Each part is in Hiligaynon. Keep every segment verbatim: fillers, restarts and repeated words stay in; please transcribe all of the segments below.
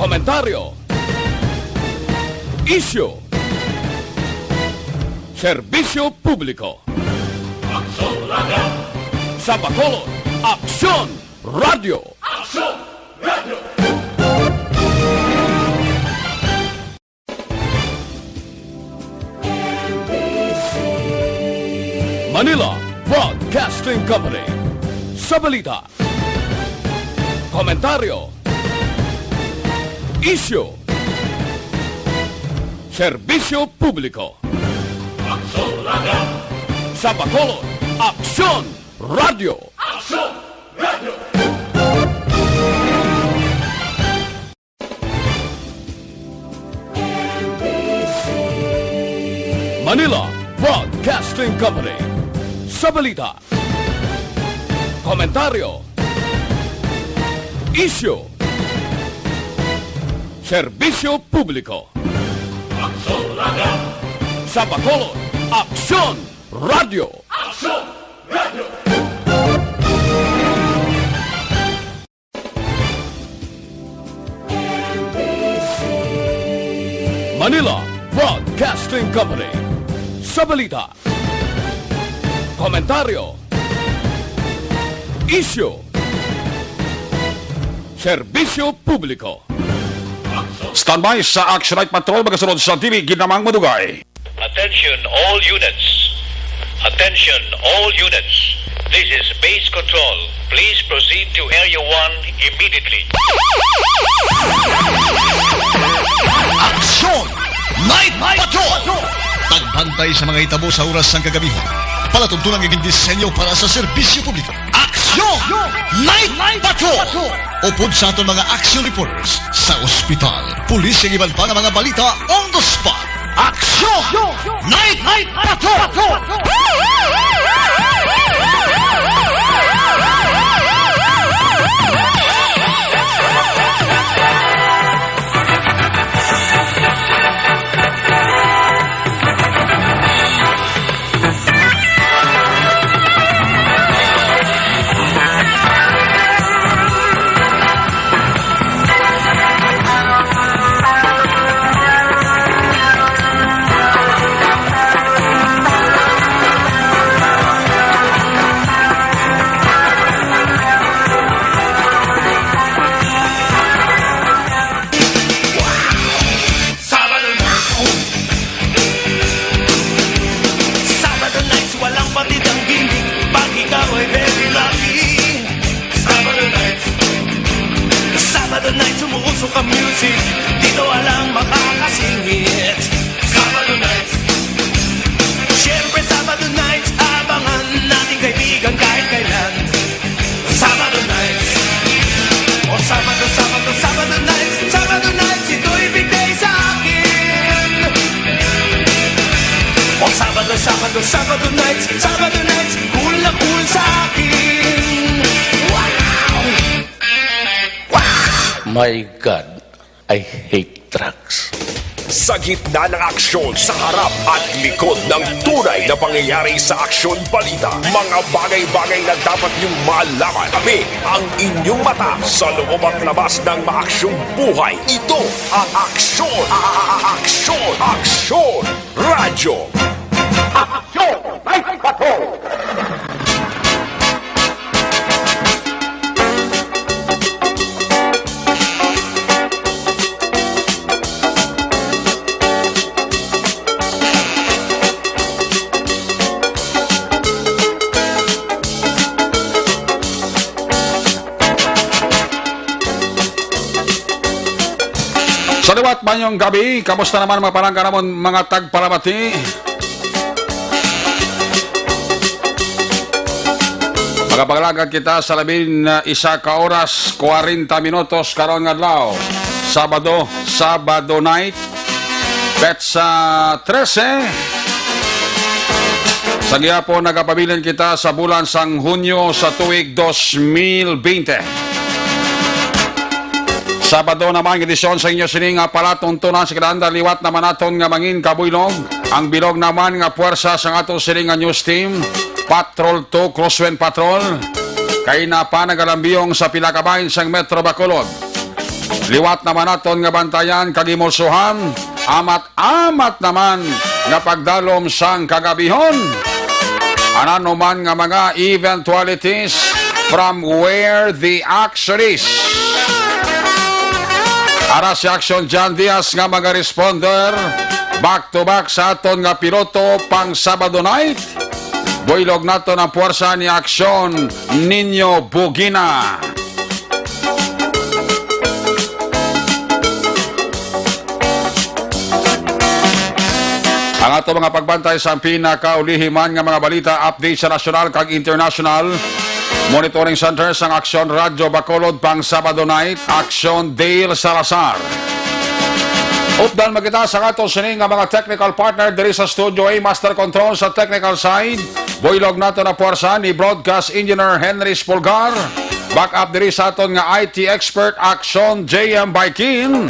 Komentaryo. Isyu. Serbisyo publiko. Aksyon Radio. Sa Bacolod, Aksyon Radio. Aksyon Radio. Manila Broadcasting Company. Sa balita, komentaryo, isyu, serbisyo publiko. Aksyon Radio. Sa Bacolod, Aksyon Radio. Aksyon Radio. Manila Broadcasting Company. Sa balita, komentaryo, isyu, serbisyo publiko. Aksyon Radio. Sa Bacolod, Aksyon Radio. Aksyon Radio. Manila Broadcasting Company. Sa balita, komentaryo, isyu, serbisyo publiko. Standby sa Action Night Patrol, magasunod sa dili ginamang madugay. Attention all units. Attention all units. This is Base Control. Please proceed to Area one immediately. Action Night Patrol! Pagbantay sa mga hitabo sa oras sang kagabihon. Palatuntunan nga gindisenyo para sa serbisyo publiko. Action Night Patrol! Upod sa aton mga action reporters sa ospital, pulis, kag iban pa nga mga balita on the spot. Action Night Patrol! Sabado na. Sabado nights, walang patid ang gimmick. Pag ikaw ay very lucky. Sabado nights. Sabado nights, umuusok ang music. Dito walang makakasingit. Sabado nights. Siyempre, Sabado nights, abangan nating kaibigan kahit kailan. Sabado nights. O Sabado, Sabado, Sabado nights. Sabado nights, ito'y bigay sa akin. O Sabado, Sabado, Sabado nights. Sabado nights, cool na cool sa akin. Wow! My God, I hate drugs. Sa gitna ng aksyon, sa harap at likod ng tunay na pangyayari sa aksyon balita, mga bagay-bagay na dapat niyong malaman. Kami ang inyong mata sa loob at labas ng maaksyong buhay. Ito ang Aksyon, a-, a-, a-, Aksyon, Aksyon Radyo. Aksyon Night Patrol! Sa liwat, mayong gabi. Kamusta naman mga palangga namon, mga tagpalamati? Magapaglagat kita sa labing, ah, isa ka oras, kwarenta minutos karon nga adlaw. Sabado, Sabado night, petsa trese. Sa gihapon, nagapabilin kita sa bulan sang Hunyo sa tuig dos mil bente. Sabado naman, edisyon sa inyo sini nga palatuntunan sa kadaan liwat naman naton nga mangin kabuylog. Ang bilog naman nga puwersa sang ato sini nga news team, Patrol two, Crosswind Patrol, kay napa nagalambiyong sa pila ka bahin sang Metro Bacolod. Liwat naman naton nga bantayan kag himulsohan, amat-amat naman nga pagdalom sang kagabihon. Ano man nga mga eventualities from where the action is. Ara si Action John Diaz nga mga responder, back to back sa aton nga piloto pang Sabado night. Buylog naton ang puwersa ni Aksyon Ninyo Bugina. Ang ato mga pagbantay sa pinakaulihi man nga mga balita, update sa nasyonal kag international. Monitoring Center sang Aksyon Radyo Bacolod pang Sabado night, Aksyon Dale Salazar. Updan man kita sa ato sini nga mga technical partner diri sa Studio A, Master Control sa technical side. Buylog nato na puwersa ni Broadcast Engineer Henry Spulgar. Back up diri sa aton nga I T expert, Action J M Baikin.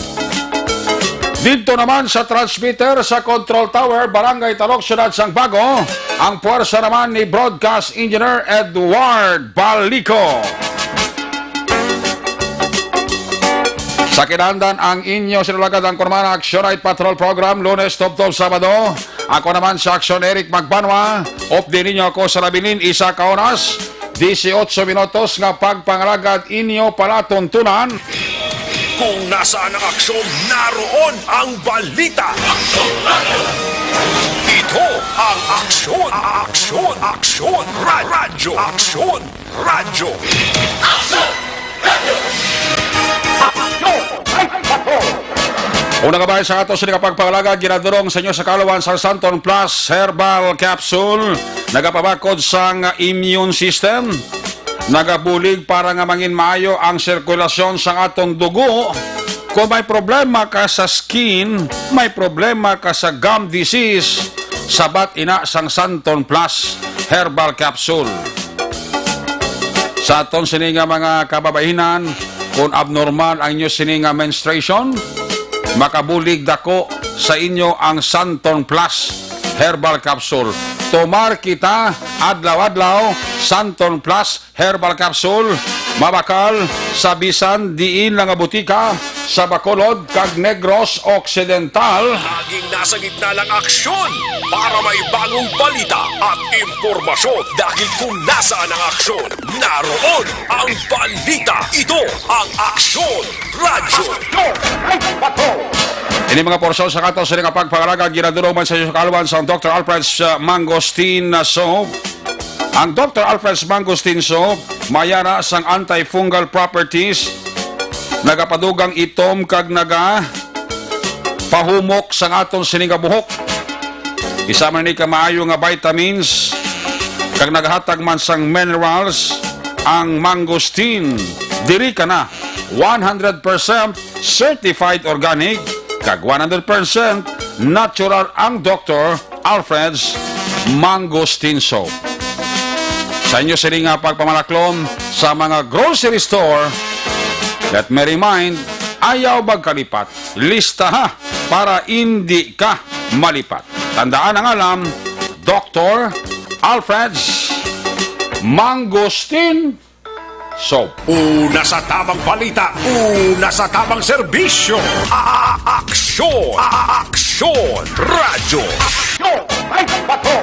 Didto naman sa transmitter sa Control Tower, Barangay Talok, Siyudad sang Bago, ang puwersa naman ni Broadcast Engineer Edward Balico. Sa kinahanglan ang inyo sinulagad ang Kurmana Action Night Patrol Program, Lunes tubtob Sabado. Ako naman sa Action, Eric Magbanwa. Updi ninyo ako sa labilin isa ka oras, dieciocho minutos nga pagpangalagad inyo palatuntunan. Kung nasaan ang aksyon, naroon ang balita. Ito ang Aksyon, Aksyon, Aksyon, Ra-, Radyo, Aksyon, Radyo. Una nga bahin sa ato sini nga pagpangalagad, ginadurong sa inyo sa kaluan sa Santon Plus Herbal Capsule. Nagapabakod sang immune system. Nagabulig para nga mangin maayo ang sirkulasyon sang atong dugo. Kung may problema ka sa skin, may problema ka sa gum disease, sabat ina sang Santon Plus Herbal Capsule. Sa aton sini nga mga kababayinan, kung abnormal ang inyo sini nga menstruation, makabulig dako sa inyo ang Santon Plus Herbal Capsule. Tomar kita adlaw-adlaw, Santon Plus Herbal Capsule, mabakal sa bisan diin lang nga butika sa Bacolod kag Negros Occidental. Laging nasa gitna ng aksyon para may bagong balita at impormasyon, dahil kung nasaan ang aksyon, naroon ang balita. Ito ang Aksyon Radyo. Ini mga porsyon sa ato sini nga pagpangalagad, ginadurong man sa inyo sa kaluan sang Doctor Alfred's, uh, Mangosteen, uh, Soap. Ang Doctor Alfred's Mangosteen Soap may ara sang antifungal properties, nagapadugang itom kag nagapahumok sang aton sini nga buhok. Isa man ni ka maayo nga vitamins kag nagahatag man sang minerals ang mangosteen. Diri ka na, one hundred percent certified organic kag one hundred percent natural ang Doctor Alfred's Mangosteen Soap. Sa inyo sini nga pagpamalaklom sa mga grocery store, let me remind, ayaw magkalipat. Lista ha, para indi ka malipat. Tandaan ang alam, Doctor Alfred's Mangosteen Soap. Una sa tamang balita, una sa tamang serbisyo. A-, a-, aksyon, a-, a-, aksyon, radyo. Aksyon, ay bato.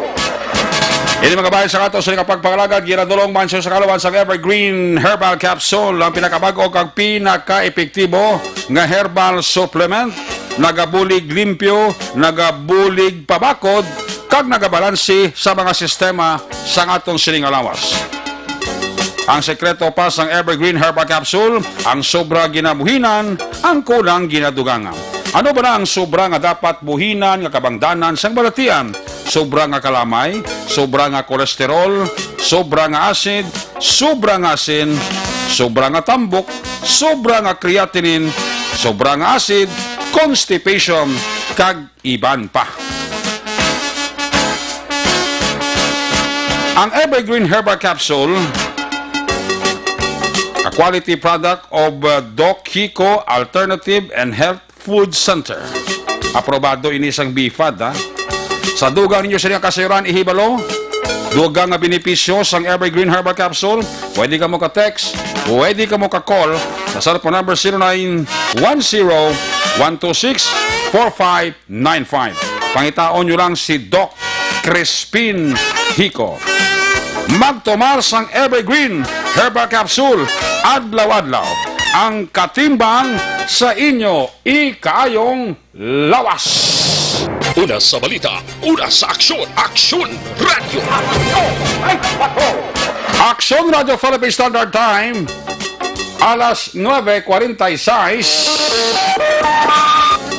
Ini mga bayan sa ato sa nga pagpangalagad, ginadurong man sa kaluan sang Evergreen Herbal Capsule, ang pinakabago kag pinaka-epektibo nga herbal supplement. Nagabulig limpyo, nagabulig pabakod, kag nagabalanse sa mga sistema sang aton sini nga lawas. Ang sekreto pa sang Evergreen Herbal Capsule, ang sobra ginabuhinan, ang kulang ginadugangan. Ano ba na ang sobra nga dapat buhinan nga kabangdanan sang balatian? Sobra nga kalamay, sobra nga kolesterol, sobra nga acid, sobra nga asin, sobra nga tambok, sobra nga creatinine, sobra nga acid, constipation, kag iban pa. Ang Evergreen Herbal Capsule, a quality product of, uh, Doc Kiko Alternative and Health Food Center. Aprobado ini sang BFAD, ha? Sa dugang ninyo sini nga kasayuran ihibalo, dugang nga benepisyo sang Evergreen Herbal Capsule, pwede kamo ka-text, pwede kamo ka-call, Sa cellphone number zero nine one zero one two six four five nine five. Pangitaon nyo lang si Doc Crispin Hico. Magtumar sang Evergreen Herbal Capsule adlaw-adlaw, ang katimbang sa inyo ikaayong lawas. Una sa balita, una sa aksyon, Aksyon Radyo. Aksyon Radio Philippine Standard Time, alas nuebe cuarenta y seis.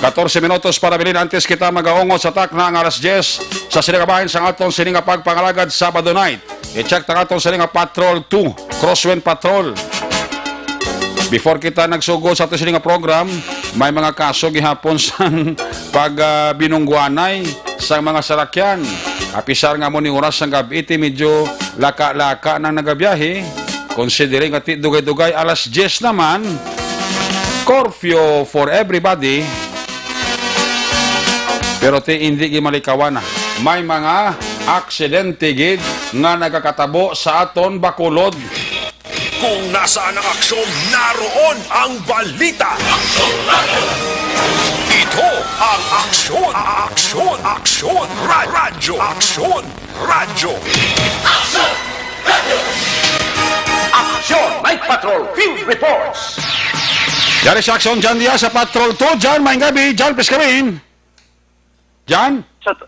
Catorce minutos para bilin antes kita magaungot sa takna nga alas diyes sa sini nga bahin sang aton sini nga pagpangalagad Sabado night. I-check ta aton sini nga Patrol two, Crosswind Patrol. Before kita nagsugod sa aton sini nga program, may mga kaso gihapon sang pag, ah, binungguanay sang mga salakyan. Apisar nga mo ni oras sang gab-i, ti medyo laka-laka nang nagabiyahe. Considering nga ti dugay-dugay alas diyes naman, curfew for everybody. Pero ti indi gid malikawan na. May mga aksidente gid nga nagakatabo sa aton Bacolod. Kung nasaan ang aksyon, naroon ang balita. Ito ang Aksyon, Aksyon, Aksyon, Ra-, Radyo, Aksyon, Radyo. Aksyon Night Patrol Field Reports. Yari sa Aksyon, Jan Diaz sa Patrol two. Jan, maayong gabi. Jan, please come in. Jan? Sa t-,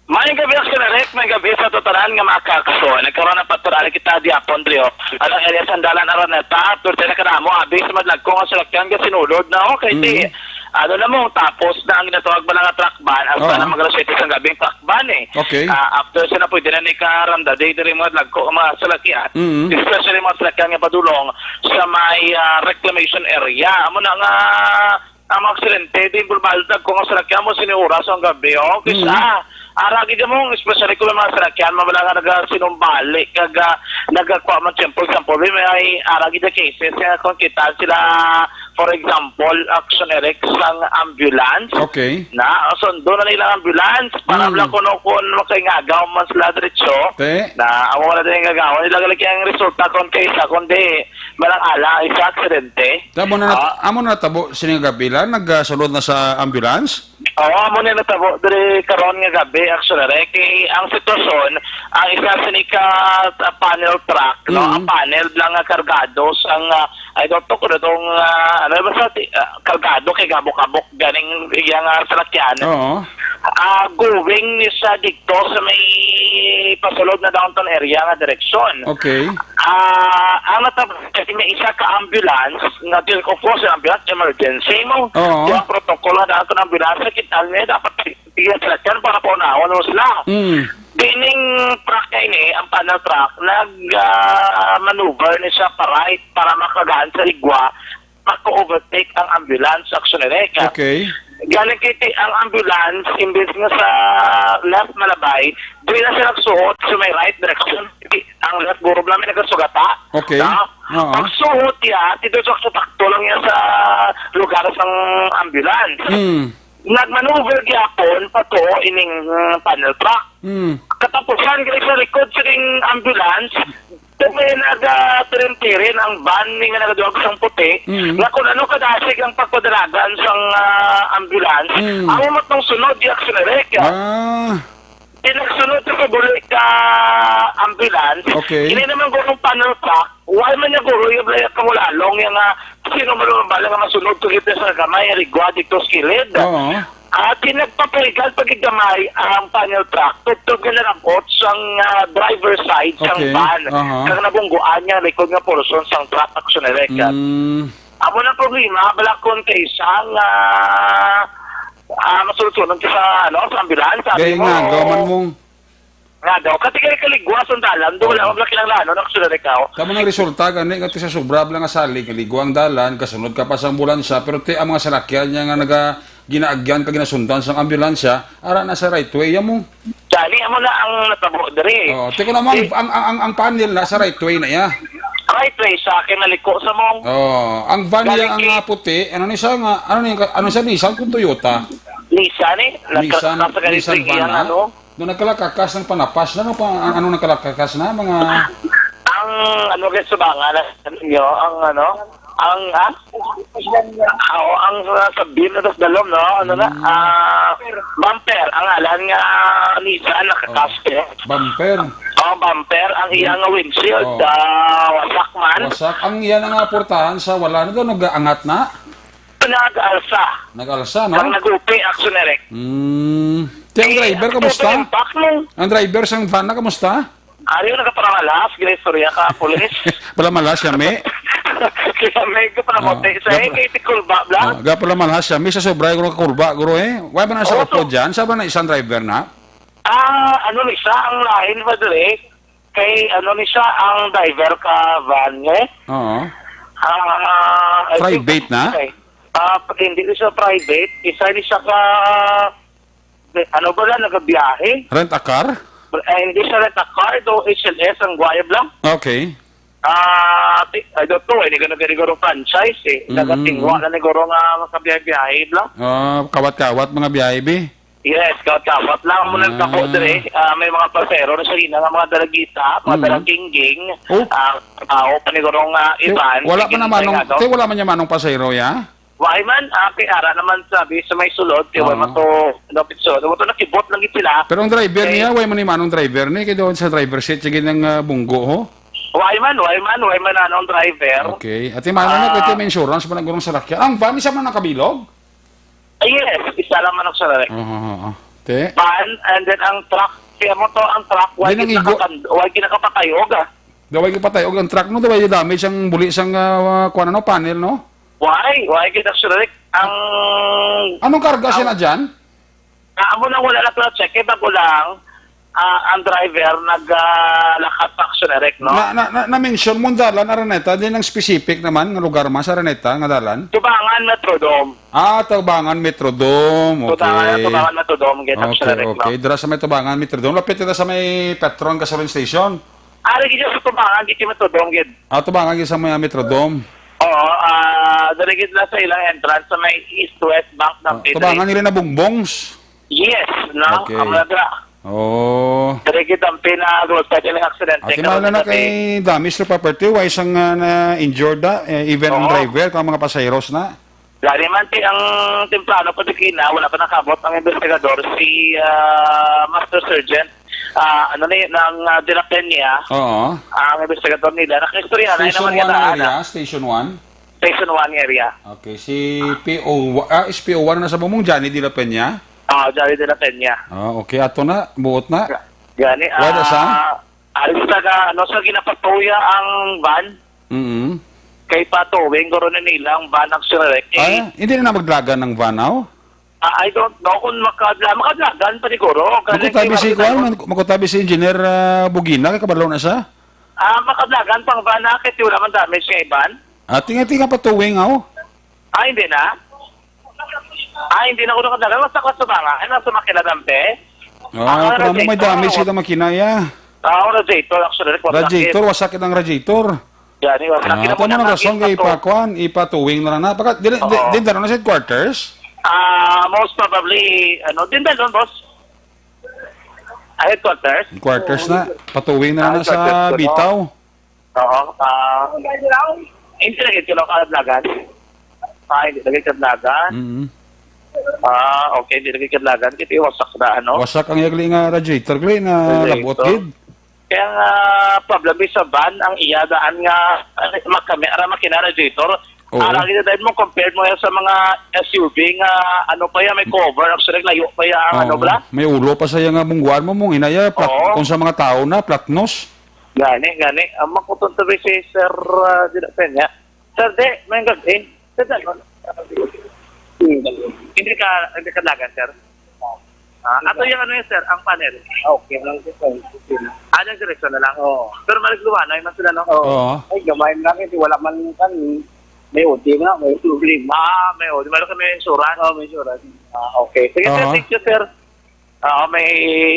maayong gabi, Aksyon Eric. Maayong gabi sa tanan nga mga ka-aksyon. Nagkaroon ng patrol kita di apon, Drio. Anong area sandalan, Araneta? Pero tayo na ka namo, abi sa madlagko nga salakyan nga sinulod na, okay, ti. Mm. Ano na mo, tapos na ang ginatawag ba nga truck ban, hasta Oo. na mag-alas siyete sang gabi ang truck ban, eh. Okay. Ah, after sa na pwede na ni karanda, di diri mga lagko ang mga salakyan, Mm. especially mga salakyan nga padulong sa may, ah, reclamation area. Amo na nga, ang mga aksidente, di bulbal ko nga salakyan mo, sini oras ang gabi, oh. Kis-, Mm. ah, ara gid mo, especially kung may mga salakyan, mabala nga nagasinumbali, kag, ah, nagakwa man, for example, may ara gid cases nga kung kita sila, for example, Aksyon Eric, sang ambulance. Okay. Na, sundo na nila ang ambulance. Para Mm. lang kuno kung makaingagaw man sila diretso. Te. Na, amo na din ingagaw. Nila lagi ang resulta kung kaisa, kundi malang ala, isa aksidente. Tamo na nat-, Ah. amo na natabo sini nga gabi lang, nagsunod na sa ambulance? Oo, amo na natabo diri karon nga gabi, Aksyon Eric. Kay ang sitwasyon, ang isa sini ka, ah, panel truck, no? Mm. Ang panel lang nga kargado sang, ah, I don't know kung itong, ah, ano, basta ti-, ah, kargado kay gabok-gabok ganing iya nga salakyan. Oo. Ah, going ni sa dito sa may pasulod na downtown area nga direksyon. Okay. Ah, ang natab-, kasi may isa ka ambulance nga, of course, ambulance emergency mo. Oo. Yung protocol na dapat ng ambulance, kita niya dapat tigas lang yan para paunahon mo sila. Mm. Dining truck na ini, ang panel truck, nag, ah, maneuver ni siya pa right para makagaan sa igwa, maka-overtake ang ambulance, Aksyon Eric. Okay. Galing kiti ang ambulance, imbes nga sa left malabay, dili na siya nagsuot sa may right direction. Ang left guro namin nagasugata. Okay. Na? Oo. Pagsuot niya, dito sa sakto lang niya sa lugar sang ambulance. Mm. Nagmaneuver gyapon pa to ining, uh, panel truck. Mm. Katapusan, gali sa likod sa ning ambulance, may nagatirin-tirin ang van ni nga nagaduwag sang puti, Mm. nga kung ano kadasig ang pagpadalagan sang, ah, ambulance, Mm. ang umot ng sunod, di aksinere ka. Ah. Di nagsunod sa pabuloy ka ambulance. Okay. Ini naman gurong panel truck, why man niya guro yung blaya kamulalong yung, ah, sino mo naman bala nga masunod to kita sa gamay, rigwa dito sa kilid. Oo. At pinagpapaligal pagigdamay ang panel truck, tubtob nga nalabot sang, ah, driver side sang Okay. van, Aha. kag nabungguan niya likod nga portion sang truck, aksinere ka. Mm. Amo nang problema, bala kon kay sang, ah, ah, masulod-sulod ka sa, ano, sa ambulance, sabi Kaya mo, nga, gawa man mong nga daw, kasi kaya kaligwa sa dalan, doon wala Oo. mo lang kinanglanon, aksinere ka, oh. Tama nang resulta, gani, nga ti sa sobra lang nga salig, kaligwa ang dalan, kasunod ka pa sa ambulansya, pero ti ang mga salakyan niya nga naga-, ginaagyan ka ginasundan sa ambulansya, ara na sa right way, yan mo. Dali, amo na ang natabo diri. Oo, tiko naman, Di- ang, ang, ang, ang panel na sa right way na iya. Right way sa akin, naliko sa mong Oh, ang van Galing niya ang kay nga puti, ano ni siya nga, ano ni, ano siya, Nissan kung Toyota? Nissan eh. Nagka-, Nissan, nasa ganito Nissan yung van iyang na? ano? Doon nagkalakakas ng panapas na, ano pa, ang, ano nagkalakakas na, mga Ang ano guys, sa mga na, ano nyo, ang ano? Ang, ah? Oo, ang, ah, sa beam na tas dalom, no? Ano na? Mm. Ah, bumper. Ang ngalan nga Nissan, naka-cast, eh. Bumper. Oh, bumper. Ang iya nga windshield, Oh. ah, wasak man. Wasak. Ang iya na nga portahan sa wala na daw, nag-aangat na? Nag-alsa. Nag-alsa, no? Ang nagupi, action direct. Mm. Ti, ang Eh, driver, ang kamusta? Impact mo. Ang driver sang van na, kamusta? Ari, nagaparamalhas, ginaistorya ka, pulis. Palamalhas, yami? Kaya may ka pala Ah, mote. Sa gap-, eh, kay Tikulba, bla? ah, gapalamalhas, yami, sa sobra, guro, kakulba, guro, eh. Wala ba na sa Oo, upod to. Dyan? Sa ba na isang driver na? Ah, ano ni siya, ang lain ba diri? Kay, ano ni siya, ang driver ka van, eh? Oo. Ah, I think, Private na? okay. Ah, hindi ni siya private. Isa ni siya ka Ano ba lang, nagabiyahe? Rent a car? Eh, hindi siya rent a car, do H L S ang guayab lang. Okay. Ah, ti-, I don't know, eh, hindi ka nagkakiguro franchise, eh. Mm-mm. Nagatingwa na niguro nga makabiyahe-biyahe lang. Ah, kawat-kawat mga biyahe, bi? Yes, kawat-kawat lang. Muna Ah. nagkabo dire, ah, may mga pasero na siya, ina nga mga dalagita, mga Mm. dalagingging, Oh. ah, tao, paniguro nga Eh, iban, wala pa sige, naman nung, nga, no? Te, wala man niya manong pasero, ya? Why man, ah, kay ara naman sabi sa may sulod, kay wala Oo. mato, dapat sulod. Wato nakibot lang gid sila. Pero ang driver Okay. niya, why man ni manong driver ni? Kay doon sa driver seat, sige ng, ah, bunggo, ho? Why man, why man, why man anong driver? Okay. Ate, mana na, Ah. kay may insurance man ang gurong salakyan. Ang van, isa man nakabilog? Ah, yes, isa lang man ang salakyan. Oo, oo, oo. Te? Van, and then ang truck, kaya mo to, ang truck, why Di nang gid igo- nakakan-, why gid nakapatayog, ah? Daway gid patay. Og ang truck, no, daway damage ang buli sang, ah, kuwan, ano, panel, no? Why? Why gid actually ang Anong karga siya ang na dyan? Ah, amo nang wala na to na check, eh, bago lang, ah, ang driver nag, ah, lakat pa action direct, no? Na, na, na, na-mention mo ang dalan, Araneta, din ang specific naman nga lugar mas, Araneta, nga dalan? Tubangan Metrodome. Ah, Tubangan Metrodome. Tubangan, Okay. Tubangan Metrodome, gid, action Okay, direct, no? okay. Dira sa may Tubangan Metrodome. Lapit ito sa may Petron Gasoline Station. Ari gid sa Tubangan, gid kami Metrodome, gid. Ah, Tubangan gid sa may Metrodome. Oo, ah, dali gid na sa ilang entrance sa may East-West Bank ng Ah, P three. Tubangan nila na Bongbongs. Yes, no? Okay. Ang mga dra-, Oh. Dali gid ang pina-, roadside ilang aksidente Ate, karon mahal na na sa kay damage to property, why isang, ah, na-injured na, eh, even ang Oo. driver, kang mga pasaheros na. Gani man, ti, ang temprano pa di kina, wala pa nakabot ang investigador, si, ah, Master Sergeant, ah, ano ni, ng, ah, De La Peña, Oo. ang investigador nila, nakaistorya na Station naman one nila, area, ano? Station one? Station one area. Okay, si P O, ah, is P O one na sa Bumong, Johnny De La Peña? Ah, Johnny De La Peña. Ah, okay, ato na, buot na. Gani, Wala sa? ah, alis na ka, ano, sa ginapatuya ang van? Mm. Kay patowing guro na nila ang van, actually, kay Ah, hindi na maglagan ng van, aw? Ah, I don't know kung makadla-, makadlagan pa siguro. Kani Makutabi kay si Martin Kuan, Simon. man-, makutabi si Engineer, ah, Bugina, kay kabalo na siya? Ah, makadlagan pang van na, kay wala man damage nga iban. Ah, tinga-tinga pa towing, aw? Ah, hindi na? Ah, hindi na ko nakadlagan. Basta ka sa mga, ano, sa makina dampe? Ah, Ah, kung ano may radiator, damage wa-, kita makina, ya. Ah, ang radiator, actually, wa-, Radiator, wasak kitang radiator. Yan, yung Ah, kita mo tama na na rason kay nakita ko. Ipakuan, ipatuwing na lang na. Baka, di, di, Oo. Din na sa headquarters? Ah, most probably, ano, din na doon, boss. Ah, headquarters? Headquarters Oo. na. Patuwing na Ah, lang na sa headquarters, no? Bitaw. Oo, ah, hindi lagi sila kadlagan. Ah, hindi lagi kadlagan. Mm. Ah, okay, hindi lagi kadlagan. Kasi wasak na, ano? Wasak ang yagli nga radiator, gali na Radiator. labot gid. Kaya nga, problem sa van, ang iya daan nga, ano, makami-, ara makina radiator. Oo. Ara, kita dahil mo, compared mo yan sa mga S U V nga, ano pa yan, may cover, actually, layo pa yan, ano, Oo. bla? May ulo pa sa iya nga mungguan mo, mong inaya, plat-, Oo. kung sa mga tao na, platnos. Gani, gani. Ang makuton to si Sir, ah, Dila Peña. Sir, di, may gag-, eh. Sir, di, hindi ka, hindi ka lagan, sir? Ah, ato yung ano yun, sir, ang panel. Okay lang, sir. Okay lang. Ah, yung direksyon na lang. Oo. Pero maligluhanay man sila, no? Oo. Oo. Ay, gamay lang, kasi wala man kan, may O T nga, may problema. Ah, may O T. Meron kami insurance. Oo, may insurance. Ah, okay. Sige, sir, Oo. thank you, sir. Ah, may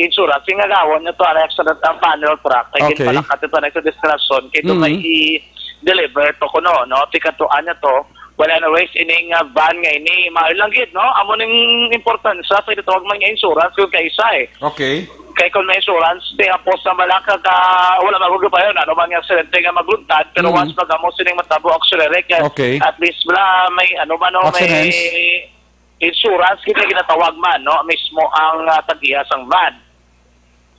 insurance. Yung agawon nyo to, ano, accident ang panel truck. Kaya Okay. ginpalakat ito na sa destinasyon. Kaya ito may Mm. i-deliver to kuno, no? Tikatuan nyo to. Well, anyways, ining, ah, van nga ini, mahal lang gid, no? Amo ning importansya sa gitawag man nga insurance kung kaisa, eh. Okay. Kay kung may insurance, di hapos na bala ka, ka, wala magugod pa yun. Ano man nga aksidente nga magluntad, pero Mm. once magamo sining matabo, actually, Rick, eh, Okay. at least bala may, ano man, no, may Accidents. insurance, kita ginatawag man, no, mismo ang, ah, tag-iya sang van.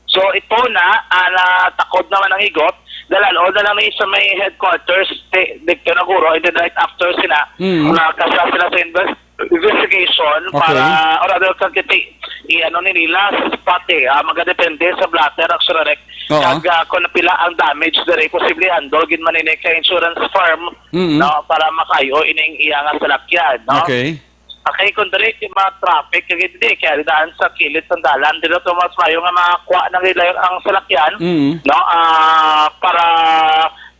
So, ito na, ah, natakod naman ang igot, dalal-on na lang ni sa may headquarters, di, dito na guro, and then right after sila, Mm. nakasa sila sa invest-, investigation Okay. para, or other kang kiti, i-, ano ni nila, sa spot eh, ah, magadepende sa blotter, actually, Rick. Oo. Kag, ah, kung napila ang damage, diri, posible handle gid man ini kay insurance firm, Mm. no, para makayo ining iya nga salakyan, no? Okay. Okay, kung diri, di ma-traffic, kag hindi, kaya daan sa kilid sang dalan, dito to mas mayo nga makakuha ng ilayo ang salakyan, Mm. no, ah, para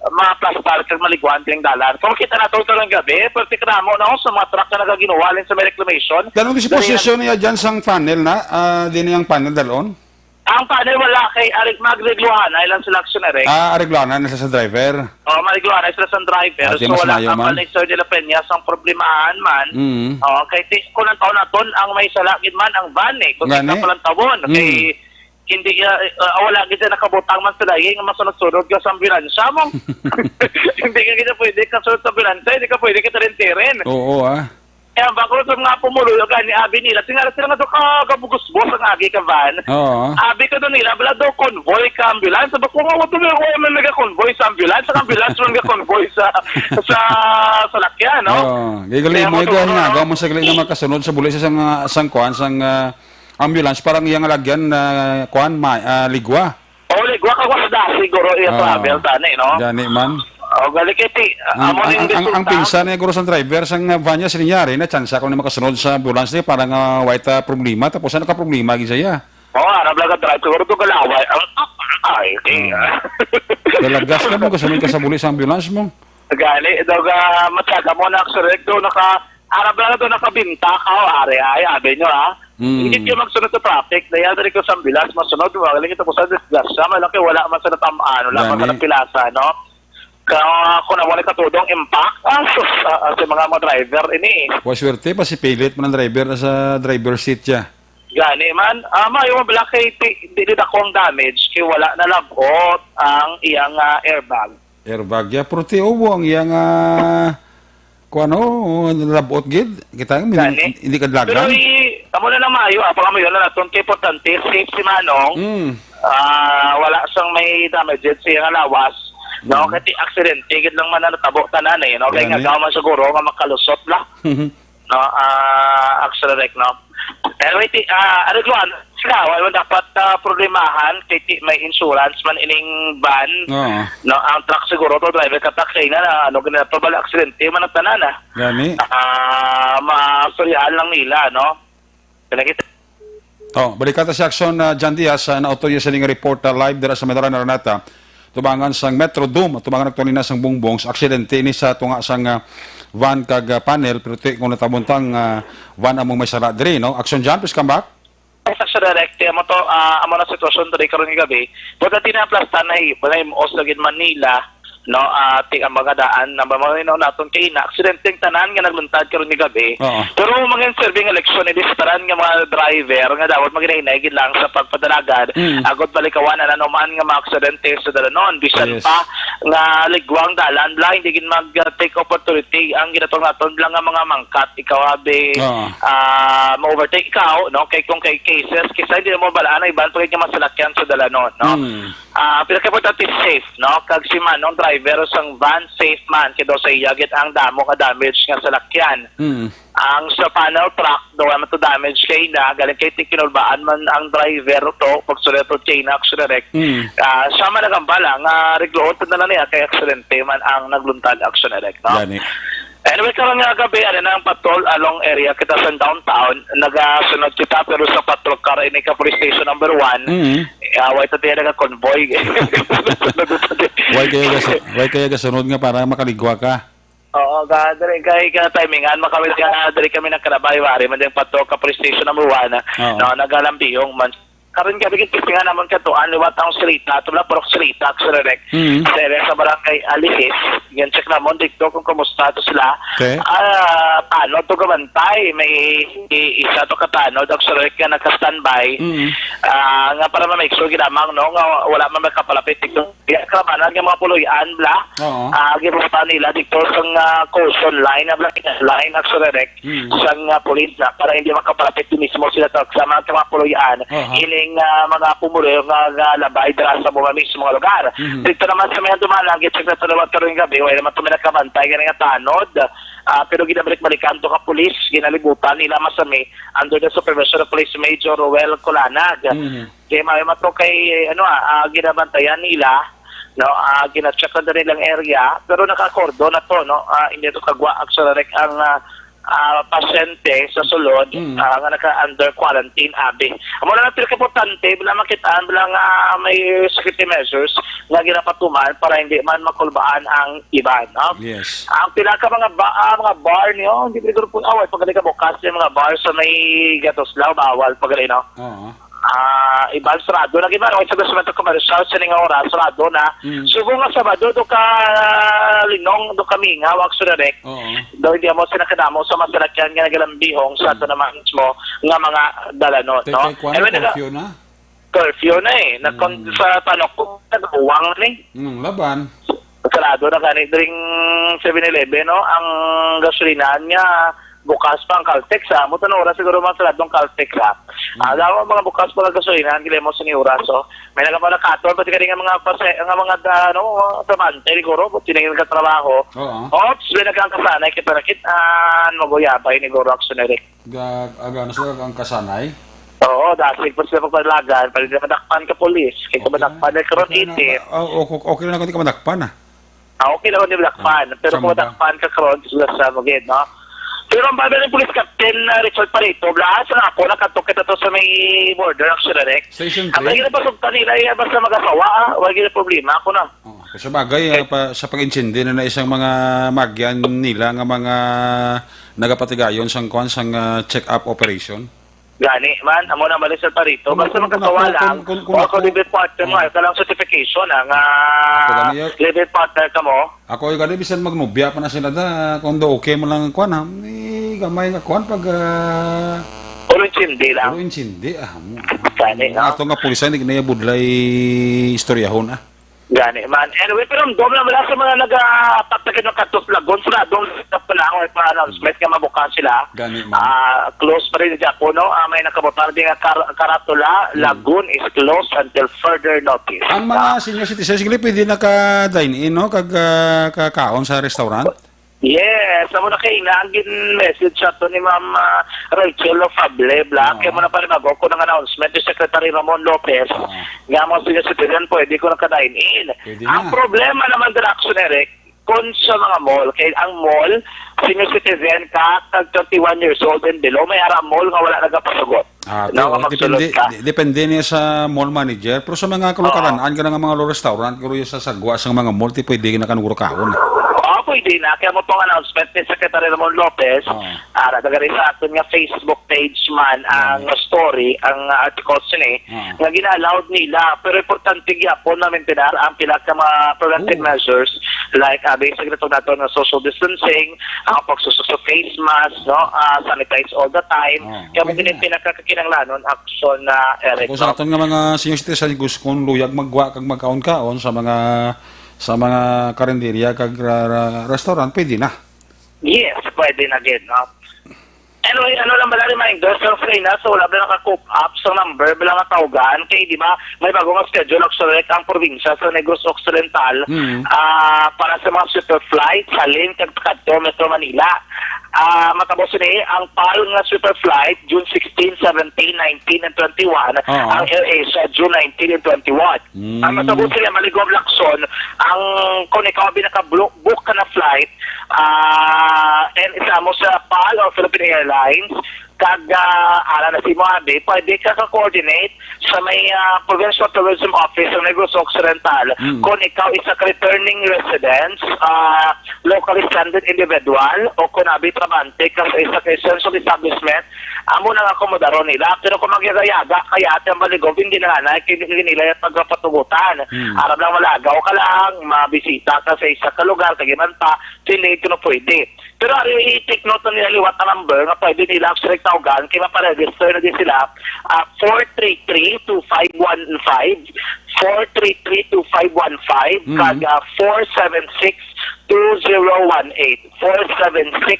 maplastar kag maliguan ding dalan. Kung makita nato karong gabi, perti ka damo, no, sa mga truck nga nagaginuwalin sa may reclamation. Dalon ko si Dali posisyon niya dyan sang panel na, ah, di niyang panel dalon? Ang panel wala kay Arig magregluhanay lang sila aksyon, Eric. Ah, aregluhanay na sila sa driver. Oh, maregluhanay sila sa driver. Ah, di So, mas wala mayo ang man. Manager nila Peña sang problemahan man. Mm. Oh, kay ti, kung ang taon naton, ang may sala gid man ang van eh. Kung Gani? Kita palang tawon, kay Mm. hindi, ah, ah, wala gid siya nakabutang man sa lahi nga masunod-sunod ka sa ambulansya mo. Hindi ka gid pwede kasunod sa ambulansya, hindi ka pwede ka tirin-tirin. Oo, ah. Kaya ba ko sa mga pumuluyo gani, abi nila, tingala sila nga daw ka gabugos-bos ang agi ka van. Oo. Abi ka daw nila, bala daw convoy ka ambulance. Sabi ko nga, "Wato may, may mega convoy sa ambulance, ang ambulance man ga convoy sa, sa salakyan, no?" Oo. Kaya Gigali mo ko ito, daw, nga, no? Gawa mo sa gali nga makasunod sa buli sa sang, ah, sang kuan, sang, ah, ambulance, parang iyang lagyan na kuan, ma, ah, ligwa. O, ligwa ka, was da, siguro, iya Ah, travel, tani, no? Gani man. O, gali kay ti, Ang, amo ang, ning ang, ang, ang resulta. Pinsan niya, guro, sang driver, sang, uh, van niya, sininyari na, tsansa ko na makasunod sa ambulance niya, para nga, uh, white, uh, problema, tapos ano ka problema, gid siya? O, arab lang ka drive, siguro to galaway. Ang, ay, okay, Hmm. ah. Dalagas ka mo, kasunod ka sa buli sa ambulance mo. Gani, daw ga, matyaga mo na, actually, daw naka, arab lang daw nakabinta ka, o, ari, ay, abi nyo, ha? Hmm. Hindi kayo magsunod sa traffic, na yan, dali ko sa ambulance, masunod, magaling ito ko sa disgrasya, malaki, wala man sa natamaan, wala man sa Gani. Napilasa, no? Kaya kung naman katudong impact, ah, sus, ah, ah, sa mga, mga driver, ini, eh. Wa swerte, pasipilit man ang driver na sa driver seat siya. Gani man, ah, mayo man bala kay ti, di, di dako ang damage, kay wala nalabot ang iyang, ah, airbag. Airbag, ya, pero ti, ubo ang iyang, ah, kung ano, labot gid. Kita, min-, Gani. Hindi kadlagan. Pero i-, amo na lang maayo, ah, pag amo yun na naton, kay importante, safe si Manong. Mm. Ah, wala sang may damage sa iyang lawas. No, Mm. Kasi aksidente, gid lang man na natabo tanan eh, no? Kaya Gani. Nga gawa man siguro nga makalusot lang. No, ah, actually, like, no? Anyway, ti, ah, ano, Luan, sila, wala dapat, ah, problemahan, kay ti, may insurance man ining van. Oo. No, ang truck siguro to, driver ka taxi na, na, ano, ganito, bala, aksidente man ang tanan, ah. Gani. Ah, masuryahan lang nila, no? Kaya kita. Oh, balikan ta si Action, ah, John Diaz, ah, nauto niya sining report, ah, live dira sa Medaran, Araneta. Tubangan sang Metro Dome, tubangan aktual na sang Bongbong, sa aksidente ini sa tunga sang, ah, van kag, ah, panel, pero ti kung natabuntang, ah, van among may sala diri, no? Action John, please come back. Yes, Action Direct, amo to, ah, amo na sitwasyon diri karon nga gabi. Buta di na plastan na hi-, na himuos na gid Manila, no? Ah, ti ang mga daan, na mamamaminaw naton kay na aksidente ang tanan nga nagluntad karon nga gabi. Oo. Pero mga serving election, ini sa tanan nga mga driver nga dapat maghinay-hinay gid lang sa pagpadalagan, Mm. agod balikawan ang anuman nga mga aksidente sa dalanon. Bisan Yes. pa nga ligwang dalan, bala, hindi gid mag, uh, take opportunity ang ginatawag naton lang nga mga mangkat, ikaw, abi, Oo. ah, ma-overtake ikaw, no? Kay kung kay cases, kisa hindi mo balaan, ay iban pa gid nga masalakyan sa dalanon, no? Mm. Ah, pinakaimportante, safe, no? Kag si Manong driver sang van, safe man, kay daw sa iya gid ang damo nga damage nga salakyan. Mm. Ang sa panel truck, daw man to damage kay na, galing kay ti kinulbaan man ang driver to, pagsulod to chain action direct. Mm. Ah, siya man nagambala nga regluon to na lang niya kay aksidente man ang nagluntad action direct, no? Gani. Anyway, karon nga gabi, ano na ang patrol along area kita sa downtown, nagasunod kita, pero sa patrol car, ini ka police station number one, Mm. ah, why to tayo nagka-convoy? Why kaya gasu-, why kaya gasunod nga para makaligwa ka? Oo, ga, diri kay ka timingan, makawil ka, diri kami nagkarabay, wari man din patrol ka police station number one, Oo. no, nagalambihong man. Karon gabi, gin-testingan namon kadtuan liwat ang Silita, ito na, Purok Silita, Action Direct. Mm. Sa area sa Barangay Alihis, gin-check namon dito kung kumusta to sila. Okay. Ah, tanod to kabantay, may i-, isa to ka tanod, Action Direct, nga nagka-standby. Mm. Ah, nga para ma-make sure ginamang, no, nga wala man makapalapit dito. Kaya kamanan nga mga puloy-an, bla. Oo. Ah, ginruta nila dito sa, ah, caution line, bla, line, Action Direct. Mm. Sang, ah, pulis na para hindi makapalapit din mismo sila sa, sa mga, sa mga puloy-an. Aha. Ining, ah, mga pumuluyo nga, nga labay dira sa mga mismo nga lugar. Mhm. Dito naman sa may Handumanan, gid sa liwat karon gabi, wala naman to may nakabantay gani nga tanod. Ah, pero ginabalik-balikan to ka pulis, ginalibutan nila masami under the supervision of Police Major Roel Colanag. Mhm. Kay may mato kay, ano, ah, ah, ginabantayan nila, no, ah, gina-check na nilang area, pero naka-cordon na to, no, ah, hindi to kagwa, actually, ang, ah, ah, pasyente sa sulod, Mm. ah, nga naka-under quarantine, abi. Amo na lang pinakaimportante, wala makit-an, wala nga may security measures nga ginapatuman para hindi man makulbaan ang iban, no? Yes. Ang pila ka mga ba-, ah, mga bar niyo, hindi pwede ko pun-, ah, wala pa gali ka bukas yung mga bar sa may Gatoslaw, bawal pa gali, no? Oo. Ah, iban sarado na, iban, ang establishment commercial, sining oras, sarado na. Mm. Subong nga Sabado, do ka linong, do ka mingaw, actually, Rek. Oo. Do hindi mo sila kadamo sa masalakyan nga nagalambihong sa ato Mm. naman mismo nga mga dalanot, Tay, no? Tay, kuwan, And when naga- curfew na? Curfew na eh. Nakon-, Mm. sa tanok ko, nagawang na eh. Mm, laban. Sarado na gani dring Seven Eleven, no? Ang gasolinahan nga bukas pa ang Caltex, ah. Amo to na oras siguro mga sarado ang Caltex, ah. Mm. Ah, daw mga bukas pa ang gasolinahan, dili mo sa ni oras, oh. May nagapanakaton pa siguro nga mga pase-, nga mga da-, ano, mga trabante, siguro, but tinangin ka trabaho. Oo. Ops, may nagkangkasanay, kita nakit-an, maguyabay, ni Goro Action Eric. Ga-, aga na sila ang kasanay? Oo, dasig pa sila pagpalagan, pwede na madakpan ka pulis. Kaya Okay. madakpan na karon Okay na itin. ba? Oh, okay, okay lang kung di ka madakpan, ah. Ah, okay lang kung di madakpan. Ah, Pero kung samba. madakpan ka karon, sila sa magid, no? Pero ang bago ng Police Captain, ah, Richard Parito, bla, sa nga ako, nakatukit ito sa may border, actually, Rex. Station Ang three? lagi na pasugtan nila, eh, basta mag-asawa, ah, wala gina problema ako na. Oh, sa bagay, ah, pa, sa pag-intindi na na isang mga magyan nila nga mga nagapatigayon sang kwan, sang, ah, check-up operation. Gani man, amo na mali sa parito. Kung, Basta kung, kung, magkasawa kung, lang, kung, kung, o kung ako, live-in partner mo, oh. Kailangan certification, ah, nga Ako gani, ah, live-in partner ka mo. Ako gani, bisan magnobya pa na sila da, kung do okay mo lang ang kwan, ha, may gamay nga kwan pag, ah, Ulo intindi lang. Ulo intindi, ah, mo, ah. Gani, no? Ato nga pulisan, di na iya budlay istoryahon, ah. Gani man. Anyway, pero ang dom lang wala sa mga nagapagtagin ng Katos Lagon, sila dom sa panahon pa announcement nga mabukas sila. Gani man. Ah, close pa rin siya po, no? Ah, may nakabutang din nga kar-, Karatula, Hmm. Lagoon is closed until further notice. Ang mga Ah. senior citizens, siguro pwede naka-dine in, no? Kag, ah, kakaon sa restaurant? Yes, amo na kay na ang gin-message sa to ni Ma'am, ah, Rachel Lofable, Bla. Oo. Kaya mo na palimago ko ng announcement ni Secretary Ramon Lopez Oo. nga mga senior citizen pwede ko naka-dine in. Pwede Ang na. problema naman, Dr. Action Eric, kung sa mga mall, kay ang mall, senior citizen ka, tag thirty-one years old and below, may ara mall nga wala nagapasugot. Ah, No, to, nga magsulod depende, ka. de-, depende niya sa mall manager. Pero sa mga kalukaran, Oo. an ka na nga mga restaurant, pero yung sa sagwa sa mga mall, di pwede na kanugro kahon. Oo, pwede na. Kaya mo pong announcement ni Secretary Ramon Lopez, Oo. ah, nagagari sa aton nga Facebook page man ang Oo. story, ang, ah, article sini, Oo. nga gina-allowed nila. Pero importante gyapon na maintinar ang pila ka mga preventive Oo. measures, like, ah, basic na itong nato nga social distancing, ang pagsusok sa face mask, no? Ah, sanitize all the time. Oo, Kaya mo okay din na. pinaka kakinahanglanon, action na, Eric, Kung sa no? aton nga mga senior citizen, gusto kung luyag magwa kag magkaon-kaon sa mga, sa mga karinderya kag ra-, ra-, restaurant, pwede na. Yes, pwede na gid, no? Anyway, ano lang bala reminder sa Australia, so wala ba naka-cope up sa number bala nga tawgan? Kay di ba, may bago nga schedule actually ang probinsya sa Negros Occidental, Mm. ah, para sa mga super flights halin kag kadto Metro Manila. Ah, matabo sini ang pal nga super flight June sixteen, seventeen, nineteen, and twenty-one, Oo. ang AirAsia June nineteen and twenty-one. Mm. Ang matabo sila, maligwam lakson, ang kung ikaw ang pinaka-book ka na flight, ah, and isa mo sa pal o Philippine Airlines, Kag, ah, ara na si mo, abi, pwede ka ka-coordinate sa may, ah, Provincial Tourism Office sa Negros Occidental. Mm. Kung ikaw isa ka returning residents, ah, locally stranded individual, o kung abi trabante ka sa isa ka essential establishment, amo nang akomodaron nila. Pero kung magyaga-yaga kaya at ang baligog, hindi na nga na, hindi nila yung pagpapatugutan. Mm. Aram lang malagaw ka lang, mabisita ka sa isa ka lugar, kagiman pa, hindi ko na pwede. Pero ari, i-take note na nila liwat ang number nga pwede nila actually tawgan kay maparegister na din sila, ah, four three three two five one five, four three three two five one five, Mhm. kag, ah, four seven six two zero one eight, four seven six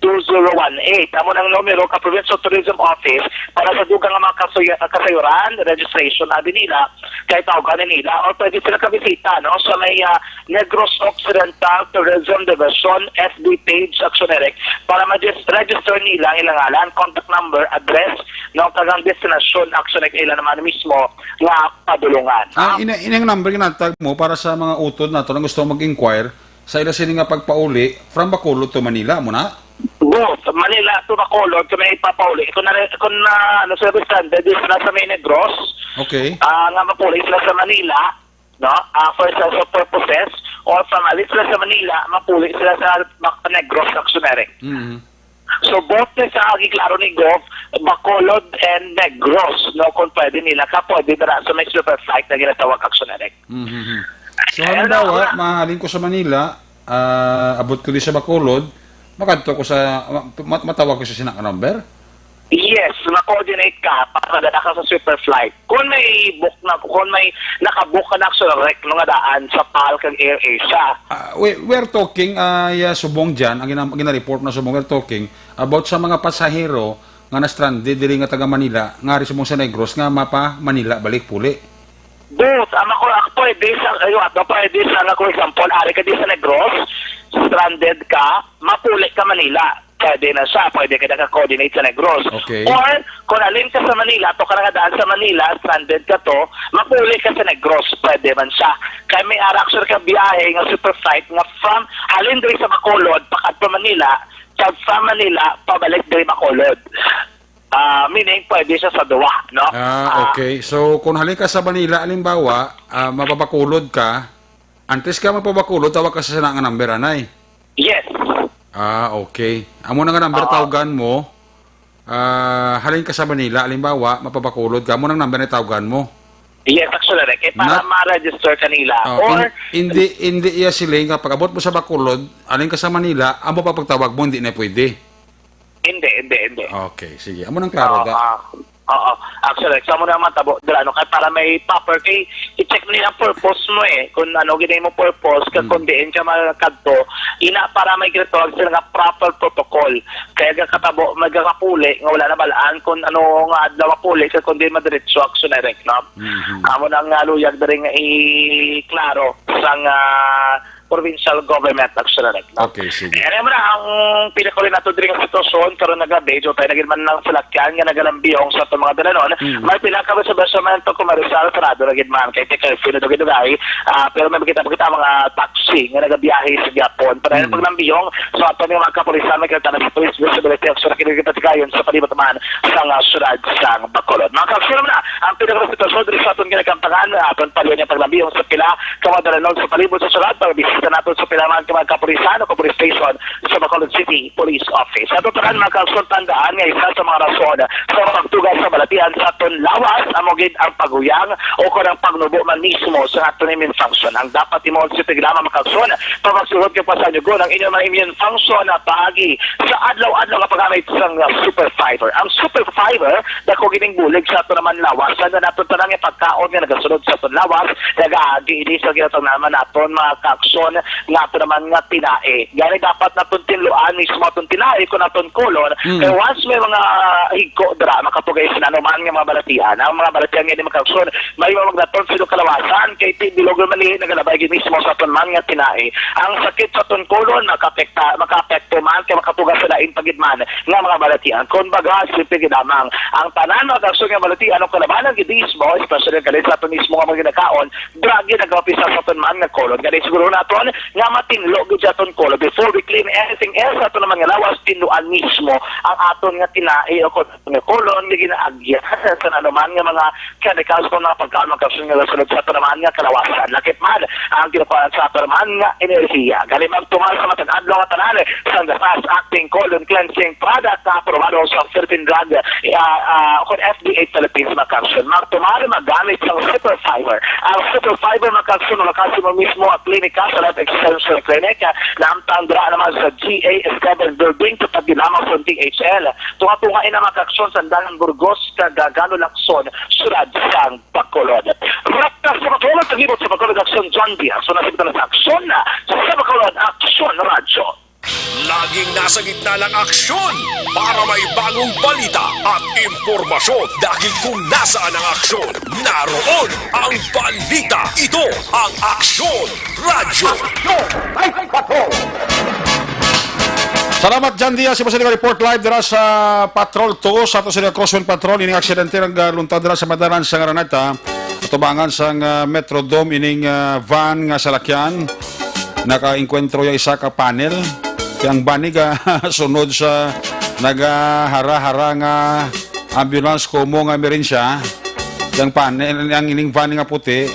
two zero one eight. Amo nang numero ka Provincial Tourism Office para sa dugang nga mga kasoy-, kasayuran, registration na din nila, kay tawgan na nila, or pwede sila kabisita, no, sa may, ah, Negros Occidental Tourism Division F B page sa Action Direct para ma-register nila ang ilang ngalan, contact number, address, no, kag ang destinasyon, Action Direct ila naman mismo nga padulungan. Ah, ina, inang number ginatag mo para sa mga utod nato nga gusto mag-inquire sa ila sini nga pagpauli from Bacolod to Manila mo na? Both, Manila to Bacolod, kung may papauli. Kung na, kung na, ano, service standard, di sila sa may Negros. Okay. Ah, nga mapuli sila sa Manila, no? Ah, for social purposes, or from alis sila sa Manila, mapuli sila sa Bac-, Negros Action Direct. Mhm. So, both na sa giklaro ni Gov, Bacolod and Negros, no? Kung pwede nila ka, pwede dira sa may super flight na ginatawag Action Direct. Mhm. So, Ayun halimbawa, lang. mahalin ko sa Manila, ah, abot ko di sa Bacolod, makadto ko sa, ma-, matawag ko sa sina ka number? Yes, ma-coordinate ka para dala ka sa super flight. Kung may book na, kung may nakabook ka na, actually, rek, no, nga daan sa pal kag AirAsia. Ah, we, we're talking, ah, yeah, subong dyan, ang gina-, gina-report na subong, we're talking about sa mga pasahero nga na-stranded diri nga taga Manila, nga ari subong sa Negros nga mapa Manila balik puli. Both, ang ako, ako pwede sa, ayo, ato pwede sa nga, for example, ari ka di sa Negros, stranded ka, mapuli ka Manila. Pwede na siya, pwede ka naka-coordinate sa Negros. Okay. Or, kung alin ka sa Manila, to ka nga daan sa Manila, stranded ka to, mapuli ka sa Negros, pwede man siya. Kaya may ara, actually, ka biyahe nga super flight nga from, halin diri sa Bacolod, pakadto Manila, kag from Manila, pabalik diri Bacolod. Ah, meaning, pwede siya sa duwa, no? Ah, Ah, okay. So, kung halin ka sa Manila, halimbawa, ah, mapabakulod ka, antes ka mapabakulod, tawag ka sa sana nga number, anay? Yes. Ah, okay. Amo na nga number Oo. tawgan mo. Ah, halin ka sa Manila, halimbawa, mapabakulod ka, amo nang number na tawgan mo. Yes, actually, like, eh, para Not ma-register kanila. Oh, Or, in-, hindi, hindi iya siling nga pag-abot mo sa Bacolod, halin ka sa Manila, amo pa pagtawag mo, hindi na pwede. Hindi, hindi, hindi. Okay, sige. Amo nang klaro Oo, ka. ah, oo. Actually, sa mo naman tabo, dira, ano, kay para may proper, kay i-check mo nila ang purpose mo eh. Kung ano, gini mo purpose, kag Mm. kung diin ka magkadto, ina para may ginatawag sila nga proper protocol. Kaya gakatabo, magkakapuli, nga wala na balaan kung ano nga adlaw mapuli, kag kung di madiretso, action direct, no? Mhm. Amo na nga luyag diri nga i-klaro sa nga provincial government, action direct, no? Okay, sige. Eh, ano mo na ang pinakuli nato diri nga sitwasyon, karon nga gabi, dito tayo nagin man ng salakyan nga nagalambiyong sa atong mga dalanon. Mm. May pila ka establishmento komersyal, sarado na gid man, kay curfew na dugay-dugay. Ah, pero may makita, makita mga taxi nga nagabiyahe sa gihapon. Padayon Mm. paglambiyong, so ato nga mga kapulisan, may kita na sa police visibility, action na kinigipatigayon sa palibot man sa nga syudad sang Bacolod. Mga kapulisan na, ang pinakasitwasyon diri sa aton ginakamtangan, aton paliwan nga paglambiyong sa pila ka mga dalanon sa palibot sa syudad, pagbisita nato sa pila man ka mga kapulisan o police station sa Bacolod City Police Office. Sa tutukan, mga kaagsoon, tandaan nga isa sa mga rason sa mga pagtuga sa balatian sa aton lawas amo gid ang paghuyang o kon ang pagnubo man mismo sa aton immune function. Ang dapat imo sa tiglaman, mga kaagsoon, pagpagsugot kag pasanyugon ang inyo mga immune function na paagi sa adlaw-adlaw nga paggamit sang Super Fiber. Ang Super Fiber, dako gining bulig sa ato naman lawas, sa nato tanan nga pagkaon nga nagasulod sa aton lawas, nagaagi ini sa ginatawag naman naton mga kaagsoon nga ato naman nga tinae. Gani dapat naton tinluan mismo aton tinae kung aton kolon. Mm. Kay once may mga higko dira, makapugay sa anuman nga mga balatian. Ang mga balatian nga ini, mga kaaksyon, may mga magdaton sa inyong kalawasan kay T B Logan Malihi nagalabay gid mismo sa aton man nga tinai. Ang sakit sa aton kolon makaapekta, makaapekto man kay makabuga sa lain pa gid man nga mga balatian. Kon baga, simple gid lamang. Ang tanan, mga kaaksyon, nga balatian o kalabanan gid mismo, especially galing sa aton mismo nga mga ginakaon, dira gid nagaumpisa sa aton man nga kolon. Gani, siguro naton nga matinlo gid sa aton kolon. Before we clean anything else sa aton man nga lawas, tinluan mismo ang aton nga tinai o kon nga kolon nga ginaagyan sa anuman nga mga chemicals o mga pagkaon, mga kaaksyon, nga gasunod sa aton man nga kalawasan. Lakip man ang kinukuhaan sa aton man nga enerhiya. Gani, magtuman sa matag adlaw nga tanan sang The Fast Acting Colon Cleansing Product na aprobado sa Philippine Drug, ah, ah, kon F D A Philippines, mga kaaksyon. Magtuman, maggamit sang Super Fiber. Ang Super Fiber, mga kaaksyon, makasimo mismo ang klinika sa Life Extension Clinic, ah, naamtang dira naman sa G A Esteban Building, tapat gid lamang sa D H L. Tunga-tunga ina, mga kaaksyon, Sandalan, Burgos, kag Galo, Lacson, siyudad sang Bacolod. Ratas sa Bacolod, sa libot sa Bacolod, Aksyon, John Diaz. So, nasibit na sa Aksyon, sa Bacolod, Aksyon Radyo. Laging nasa gitna ng aksyon para may bagong balita at impormasyon. Dahil kung nasaan ang aksyon, naroon ang balita. Ito ang Aksyon Radyo. Salamat, John Diaz. Imo sini nga report live dira sa Patrol two, sa ato sini nga Crosswind Patrol. Ining aksidente nagluntad dira sa may dalan sang Araneta, atubangan sang, ah, Metrodome. Ining, ah, van nga salakyan, nakaengkwentro ya isa ka panel. Kay ang van ni ga sunod sa nagahara-hara nga ambulance, komo nga emerhensya. Yang panel, ang ining van nga puti,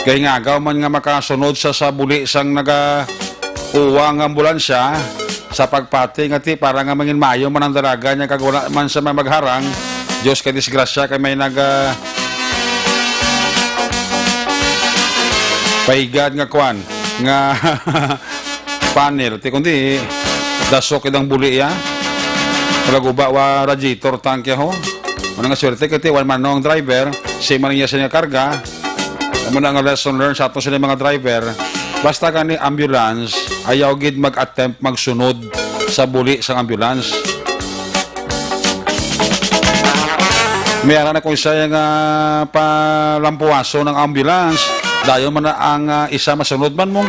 kay ngagaw man nga makasunod sa, sa buli sang naga-uwa nga ambulansya sa pagpati nga ti para nga mangin mayo man ang dalaga niya kag wala man sa may magharang. Diyos kay disgrasya kay may naga pahigad nga kwan nga panel. Ti kundi, dasok idang buli ya. Palaguba wa radiator tank ya ho. Ano nga swerte kay ti wan man no ang driver, si man niya sa niya karga. Amo na nga lesson learned sa ato sila mga driver. Basta gani ambulance, ayaw gid mag-attempt magsunod sa buli sang ambulance. May ara na kung siya nga palampuaso ng ambulance. Dayon man na ang, ah, isa masunod man mo.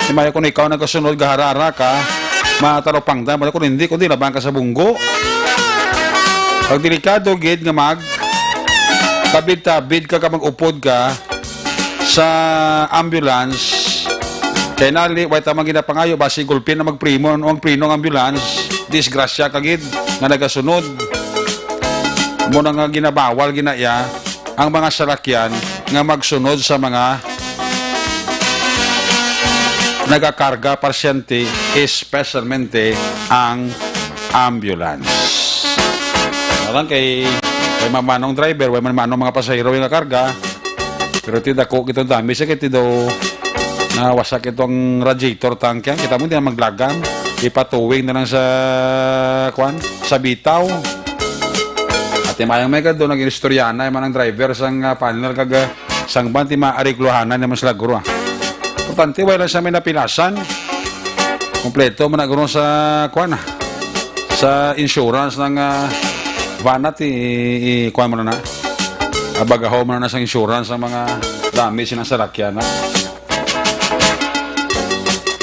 Imaya kung ikaw nagkasunod, gahara-ara ka, matalupangdan. Basta kung hindi, kundi laban ka sa bunggo. Pag delikado gid nga mag tabid-tabid ka, ka mag-upod ka sa ambulance. Kay nali, way tamang ginapangayo, basi gulpi na magprimo, ang prino ang ambulance, disgrasya ka gid nga nagasunod. Mo na nga ginabawal ginaya ang mga salakyan nga magsunod sa mga nagakarga pasyente, especialmente ang ambulance. Alam kay, kay mamanong driver, way man manong mga pasahero nga karga, pero ti dako kitong damage, kay ti daw nawasak itong radiator tank yan. Kita mo, di na maglagan. Ipatuwing na lang sa, kwan, sa bitaw. At yung mayang may gado, nag-inistorya na, yung manang driver sang, ah, panel kag, ah, sang ban, ti maarigluhanan naman sila, guro, ah. Importante, wala lang siya may napilasan. Kompleto man na, guro, sa, kwan, ah, sa insurance ng, ah, van at i-, i-, kwan mo na na. Abagaho mo na na sa insurance ang mga damage ng salakyan, ha?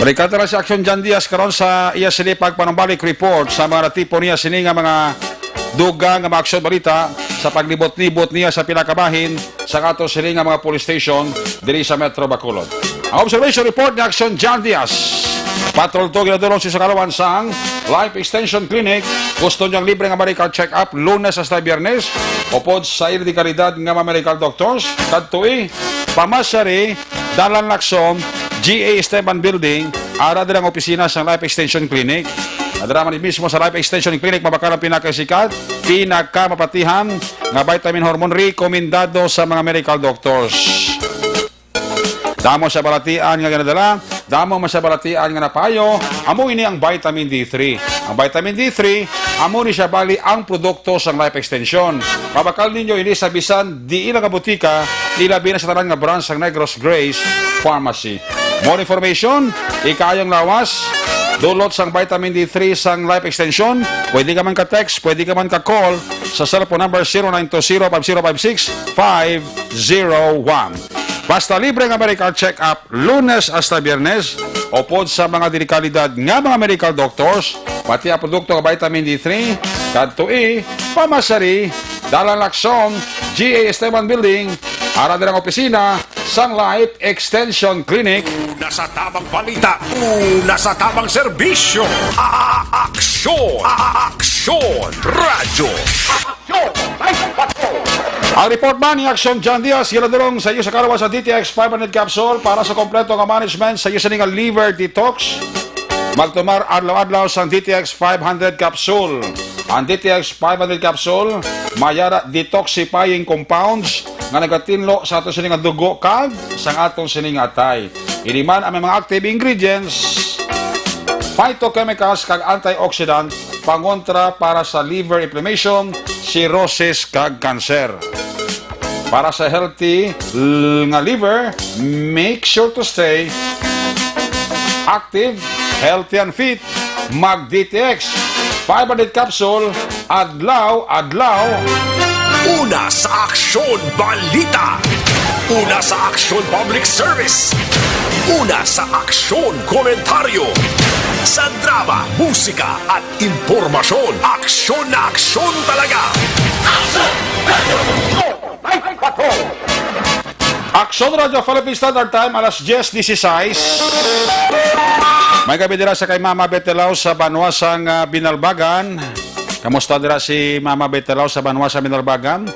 Balikan ta na si Action John Diaz karon sa iya sini pagpanumbalik report sa mga natipon niya sini nga mga dugang nga mga aksyon balita sa paglibot-libot niya sa pila ka bahin sa ato sini nga mga police station diri sa Metro Bacolod. Ang observation report ni Action John Diaz. Patrol two ginadulong sa kalawan sang Life Extension Clinic. Gusto niyang libre nga medical check-up Lunes hasta Biyernes. Upod sa ila di kalidad nga mga medical doctors, kadtoi, pamasari, Dalan Lacson, G A Esteban Building, ara dira ang opisina sang Life Extension Clinic. Adra man mismo sa Life Extension Clinic, mabakal ang pinakasikat, pinakamapatihan nga vitamin hormone rekomendado sa mga medical doctors. Damo sa balatian nga ginadala, damo man sa balatian nga napayo, amo ini ang vitamin D three. Ang vitamin D three, amo ni siya bali ang produkto sang Life Extension. Mabakal ninyo ini sa bisan diin lang nga butika, ilabi na sa tanan nga branch sang Negros Grace Pharmacy. More information, ikayong lawas, Dulot sang vitamin D three sang Life Extension, pwede ka man ka-text, pwede ka man ka-call sa cellphone number zero nine two zero five zero five six five zero one. Basta libre nga medical check-up, Lunes hasta Biyernes, upod sa mga dinikalidad nga mga medical doctors, pati ang produkto nga vitamin D three, kadto i pamasari, Dalan Lacson, G A Esteban Building, ara dirang opisina sang Life Extension Clinic. Una sa tabang balita, una sa tabang serbisyo, a-, a-, aksyon, a-, a-, aksyon, radyo. Ang report man ni Aksyon John Diaz, giladulong sa iyo sa kalawa sa D T X five hundred capsule para sa kompleto nga management sa iyo sini nga liver detox. Magtumar adlaw-adlaw sang D T X five hundred capsule. Ang D T X five hundred capsule may ara detoxifying compounds nga nagatinlo sa aton sini nga dugo kag sang aton sini nga atay. Ini man ang may mga active ingredients, phytochemicals kag antioxidant pangontra para sa liver inflammation, cirrhosis kag cancer. Para sa healthy l-, nga liver, make sure to stay active, healthy and fit. Mag D T X five hundred capsule adlaw-adlaw. Una sa aksyon, balita. Una sa aksyon, public service. Una sa aksyon, komentaryo. Sa drama, musika, at impormasyon. Aksyon na aksyon talaga. Aksyon Radio Philippine Standard Time, alas diyes dieciséis. May gabi dira sa kay Mama Betelaw sa banwa sang, ah, Binalbagan. Kamusta dira si Mama Betelaw sa banwa sa Binalbagan?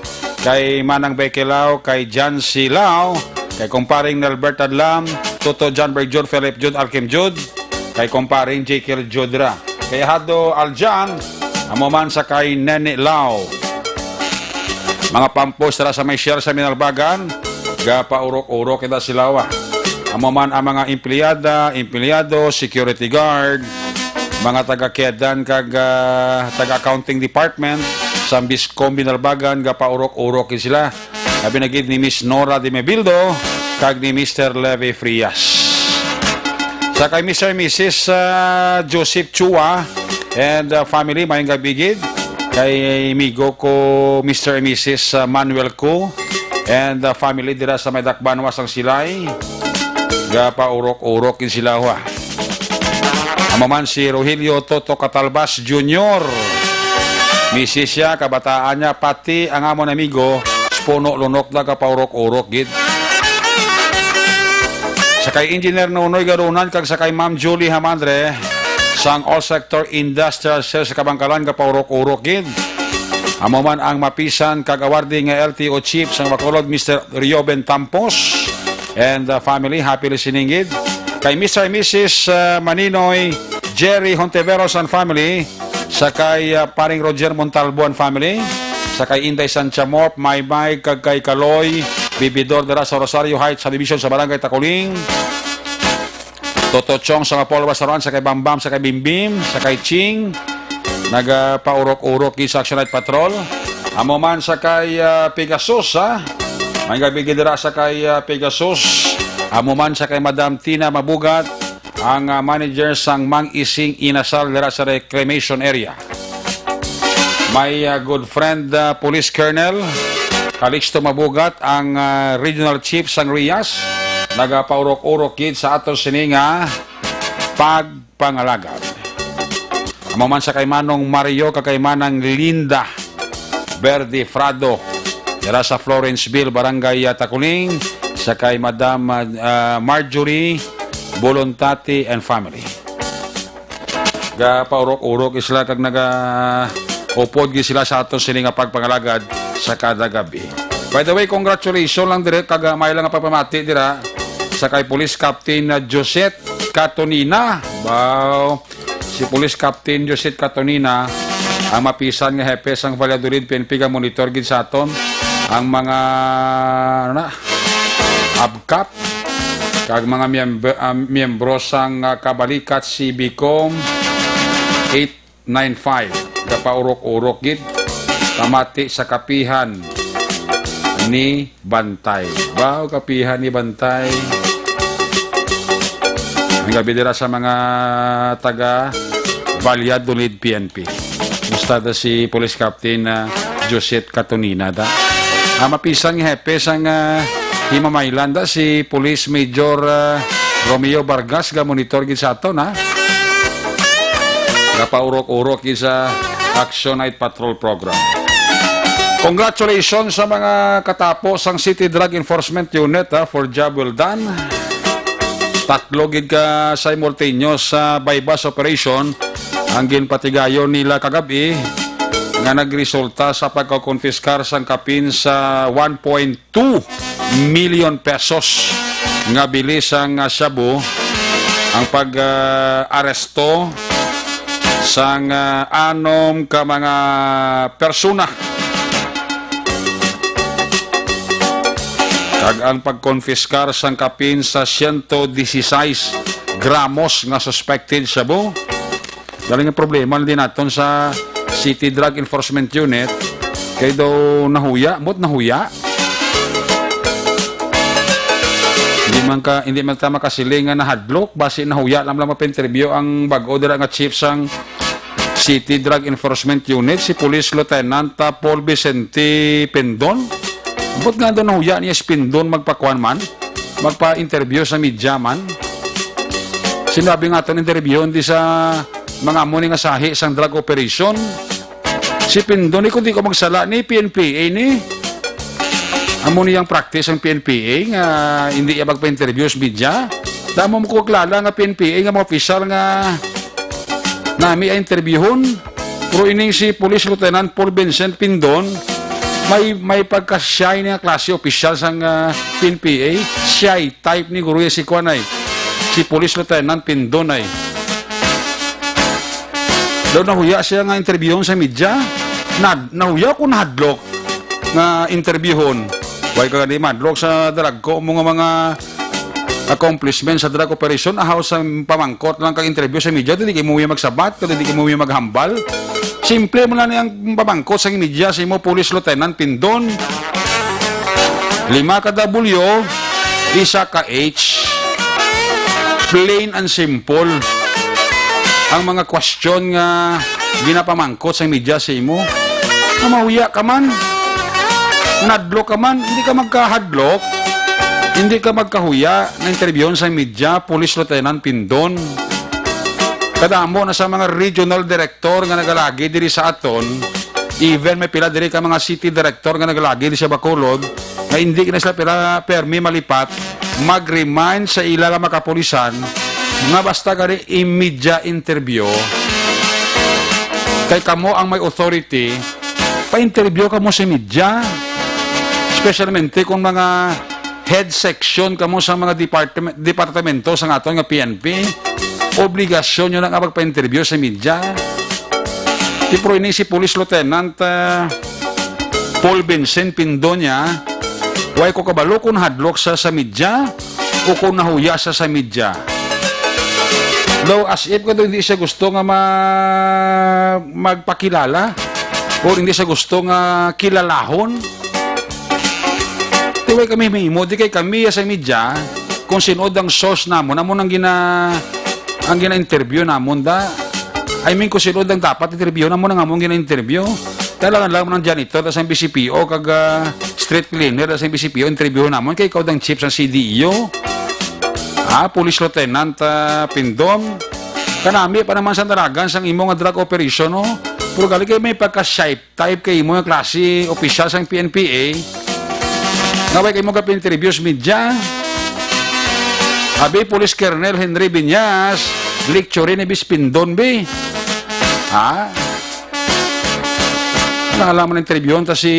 Kay Manang Becky Lao, kay Jancy Lao, kay Kumparing Nelbert Adlam, Toto John Berjud, Philip Jud, Alkim Jud, kay Kumparing Jekyll Judra. Kay Hado Aljan, amo man sa kay Nene Lao. Mga pampos dira sa may share sa Minalbagan, gapaurok-urok kita sila, wa. Amo man ang mga empleyada, empleyado, security guard, mga taga-kedan kag, ah, taga-accounting department sa Biscom Binalbagan, gapaurok-urok gid sila. Labi na gid ni Miss Nora de Mebildo kag ni Mister Levy Frias. Sa kay Mister and Missus, ah, Joseph Chua and, ah, family, mayong gabi gid. Kay amigo ko, Mister and Missus, ah, Manuel Cu and, ah, family dira sa may dakbanwa sang Silay. Gapaurok-urok gid sila, wa. Amo man si Rogelio Toto Catalbas Junior. Misis siya, kabataan niya, pati ang amon amigo, Spono Lunok, nagapaurok-urok gid. Sa kay Engineer Nonoy Garunan kag sa kay Ma'am Julie Hamandre, sang All Sector Industrial Sales sa Kabangkalan, gapaurok-urok gid. Amo man ang mapisan kag awarding nga L T O Chief sang Bacolod, Mister Rioben Tampos and, uh, family, happy listening gid. Kay Mister and Missus, uh, Maninoy, Jerry Hontiveros and family, sa kay, uh, paring Roger Montalbo and family, sa kay Inday Santiamop, Maymay, kag kay Kaloy Bibidor dira sa Rosario Heights Subdivision sa Barangay Taculing. Toto Chong sa Mapol Restaurant, sa kay Bambam, sa kay Bimbim, sa kay Ching, nagapaurok-urok gid sa Action Night Patrol. Amo man sa kay, ah, Pegasus, ha? May gabi gid dira sa kay, ah, Pegasus. Amo man sa kay Madam Tina Mabugat, ang, ah, manager sang Mang Ising Inasal dira sa reclamation area. My, ah, good friend, ah, Police Colonel Calixto Mabugat, ang, ah, regional chief sang Rias, nagapaurok-urok gid sa ato sini nga pagpangalagad. Amo man sa kay Manong Mario kag kay Manang Linda Verde Frado, dira sa Florenceville, Barangay, ah, Taculing, sa kay Madam, ah, ah, Marjorie Bolontati and family. Gapaurok-urok sila kag nagaupod gid sila sa aton sini nga pagpangalagad sa kada gabi. By the way, congratulations lang dire kag, ah, may lang nga pagpamati dira sa kay Police Captain, ah, Josette Catonina. Wow. Si Police Captain Josette Catonina, ang mapisan nga hepe sang Valladolid P N P, ga-monitor gid sa aton ang mga, ano na, abkap kag mga miyemb-, ah, miyembro sang, ah, Kabalikat C B Com eight nine five. Gapaurok-urok gid. Pamati sa kapihan ni Bantay. Wow, kapihan ni Bantay. Gabi dira sa mga taga Valladolid P N P. Musta da si Police Captain, ah, Josette Catonina da? Ah, mapisan nga hepe sang, ah, Himamaylan da si Police Major, ah, Romeo Vargas, ga monitor gid sa aton, ha? Gapaurok-urok gid sa Action Night Patrol Program. Congratulations sa mga katapo sang City Drug Enforcement Unit, ha, for job well done. Tatlo gid ka simultaneous sa buy-bust operation ang ginpatigayon nila kagab-i nga nagresulta sa pagkakonfiskar sang kapin sa one point two million pesos nga bili sang, ah, shabu, ang pag, ah, aresto sang, ah, anom ka mga persona kag ang pagkonfiskar sang kapin sa siyento disisais gramos nga suspected shabu. Galing ang problema na din naton sa City Drug Enforcement Unit kay daw nahuya, ambot nahuya. Hindi man ka, hindi man ta makasiling nga nahadlok, basi nahuya lang lang mapa-interview ang bag-o dira nga chief sang City Drug Enforcement Unit, si Police Lieutenant, ah, Paul Vicente Pindon. Ambot nga daw nahuya niya si Pindon magpakuan man, magpa-interview sa media man. Sinabi nga aton interview di sa mga amo ni nga sahi sang drug operation. Si Pindon, eh, kung di ko magsala ni P N P A ni. Amo ni ang practice ang P N P A nga hindi iya magpa-interview sa media. Damo mo ko kilala nga P N P A nga mga opisyal nga nami ay interviewon. Pero ining si Police Lieutenant Paul Vincent Pindon, may, may pagka-shy niya klase opisyal sang, ah, P N P A. Shy type ni guro si kuan ay, si Police Lieutenant Pindon ay. Daw nahuya siya nga interviewon sa media. Na, nahuya ko nahadlok nga interviewon. Why ka gani madlok sa drug ko mo nga mga accomplishment sa drug operation, ahaw sa pamangkot lang kag interview sa media, di kay mo magsabat, kag di kay mo maghambal. Simple mo lang ang pamangkot sa media sa imo, Police Lieutenant Pindon. Lima ka W, isa ka H. Plain and simple. Ang mga question nga ginapamangkot sa media sa imo, nga mahuya ka man, nadlo ka man, hindi ka magkahadlok, hindi ka magkahuya na interviewon sa media, Police Lieutenant Pindon. Kadamo na sa mga regional director nga nagalagi diri sa aton, even may pila diri ka mga city director nga nagalagi diri sa Bacolod, nga hindi na sila pila permi malipat, mag-remind sa ila nga mga kapulisan nga basta gani i-media interview, kay kamo ang may authority, pa-interview kamo sa media, especialmente kung mga head section kamo sa mga department, departamento sa aton nga P N P, obligasyon nyo na nga magpa-interview sa media. Pero ini si Police Lieutenant, ah, Paul Vincent Pindonia, way ko kabalo kung hadlok sa, sa media o kung nahuya sa, sa media. Daw as if ka daw hindi siya gusto nga ma-, magpakilala o hindi siya gusto nga kilalahon. Di way kami mahimo, di kay kami sa media, kung sinod ang source namon, amo nang gina-, ang gina-interview namon da. I mean, kung sinod ang dapat interview namon, ang among gina-interview. Talaga lang ng janitor, tas ang B C P O, kag, ah, street cleaner, tas ang B C P O, interview namon, kay ikaw dang chief sa C D E O. Ah, Police Lieutenant, ah, Pindon. Kanami pa naman sa dalagan sang imo nga drug operation, no? Pero gali kay may pagka-shy type kay imo nga klase opisyal sang P N P A, nga way kay mo ka interview sa media. Abi, Police Colonel Henry Viñas, lecture ni Bis Pindon, bi. Ha? Nalaman interview ta si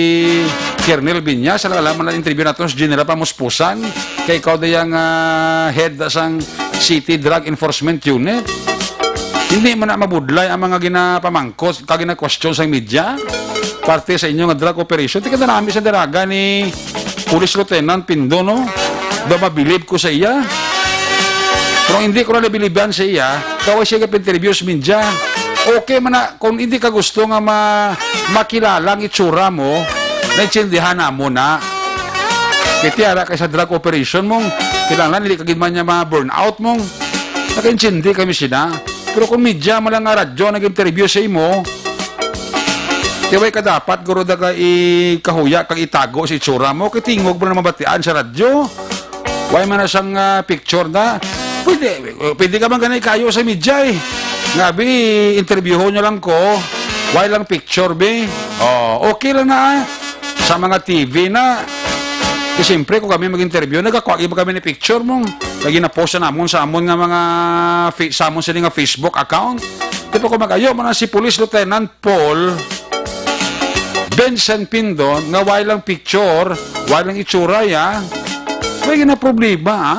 Colonel Viñas, nalaman na interview nato si General Pamuspusan, kay ikaw dayang, ah, head sang City Drug Enforcement Unit. Hindi man na mabudlay ang mga ginapamangkot kag gina-question sa media parte sa inyo nga drug operation. Tika na namin sa dalaga ni Police Lieutenant Pindo, no? Daw mabilib ko sa iya. Pero hindi ko na nabiliban sa iya. Kaway siya ka-interview sa media. Okay man na, kung hindi ka gusto nga ma-, makilala ang itsura mo, naintindihan na mo na. Kaya tiara kay sa drug operation mong, kailangan hindi ka gid man niya ma-burn out mong. Nakaintindi kami sina. Pero kung media man lang nga radyo nag-interview sa imo, kay way ka dapat, guro, da ka ikahuya kag itago sa itsura mo, kay tingog mo na mabatian sa radyo. Way man na sang, ah, picture na. Pwede, pwede ka man gani kayo sa media, eh. Nga, bi, interviewon nyo lang ko. Way lang picture, bi. Oh, okay lang na, ah. Sa mga T V na. Eh, siyempre, kung kami mag-interview, nagakuha gyud kami ni picture mo. Lagi na post na namon sa amon nga mga fa-, sa amon sini nga Facebook account. Di pa ko mag-ayo man si Police Lieutenant Paul Vincent Pindon nga way lang picture, way lang itsura, ya. May gina problema, ha?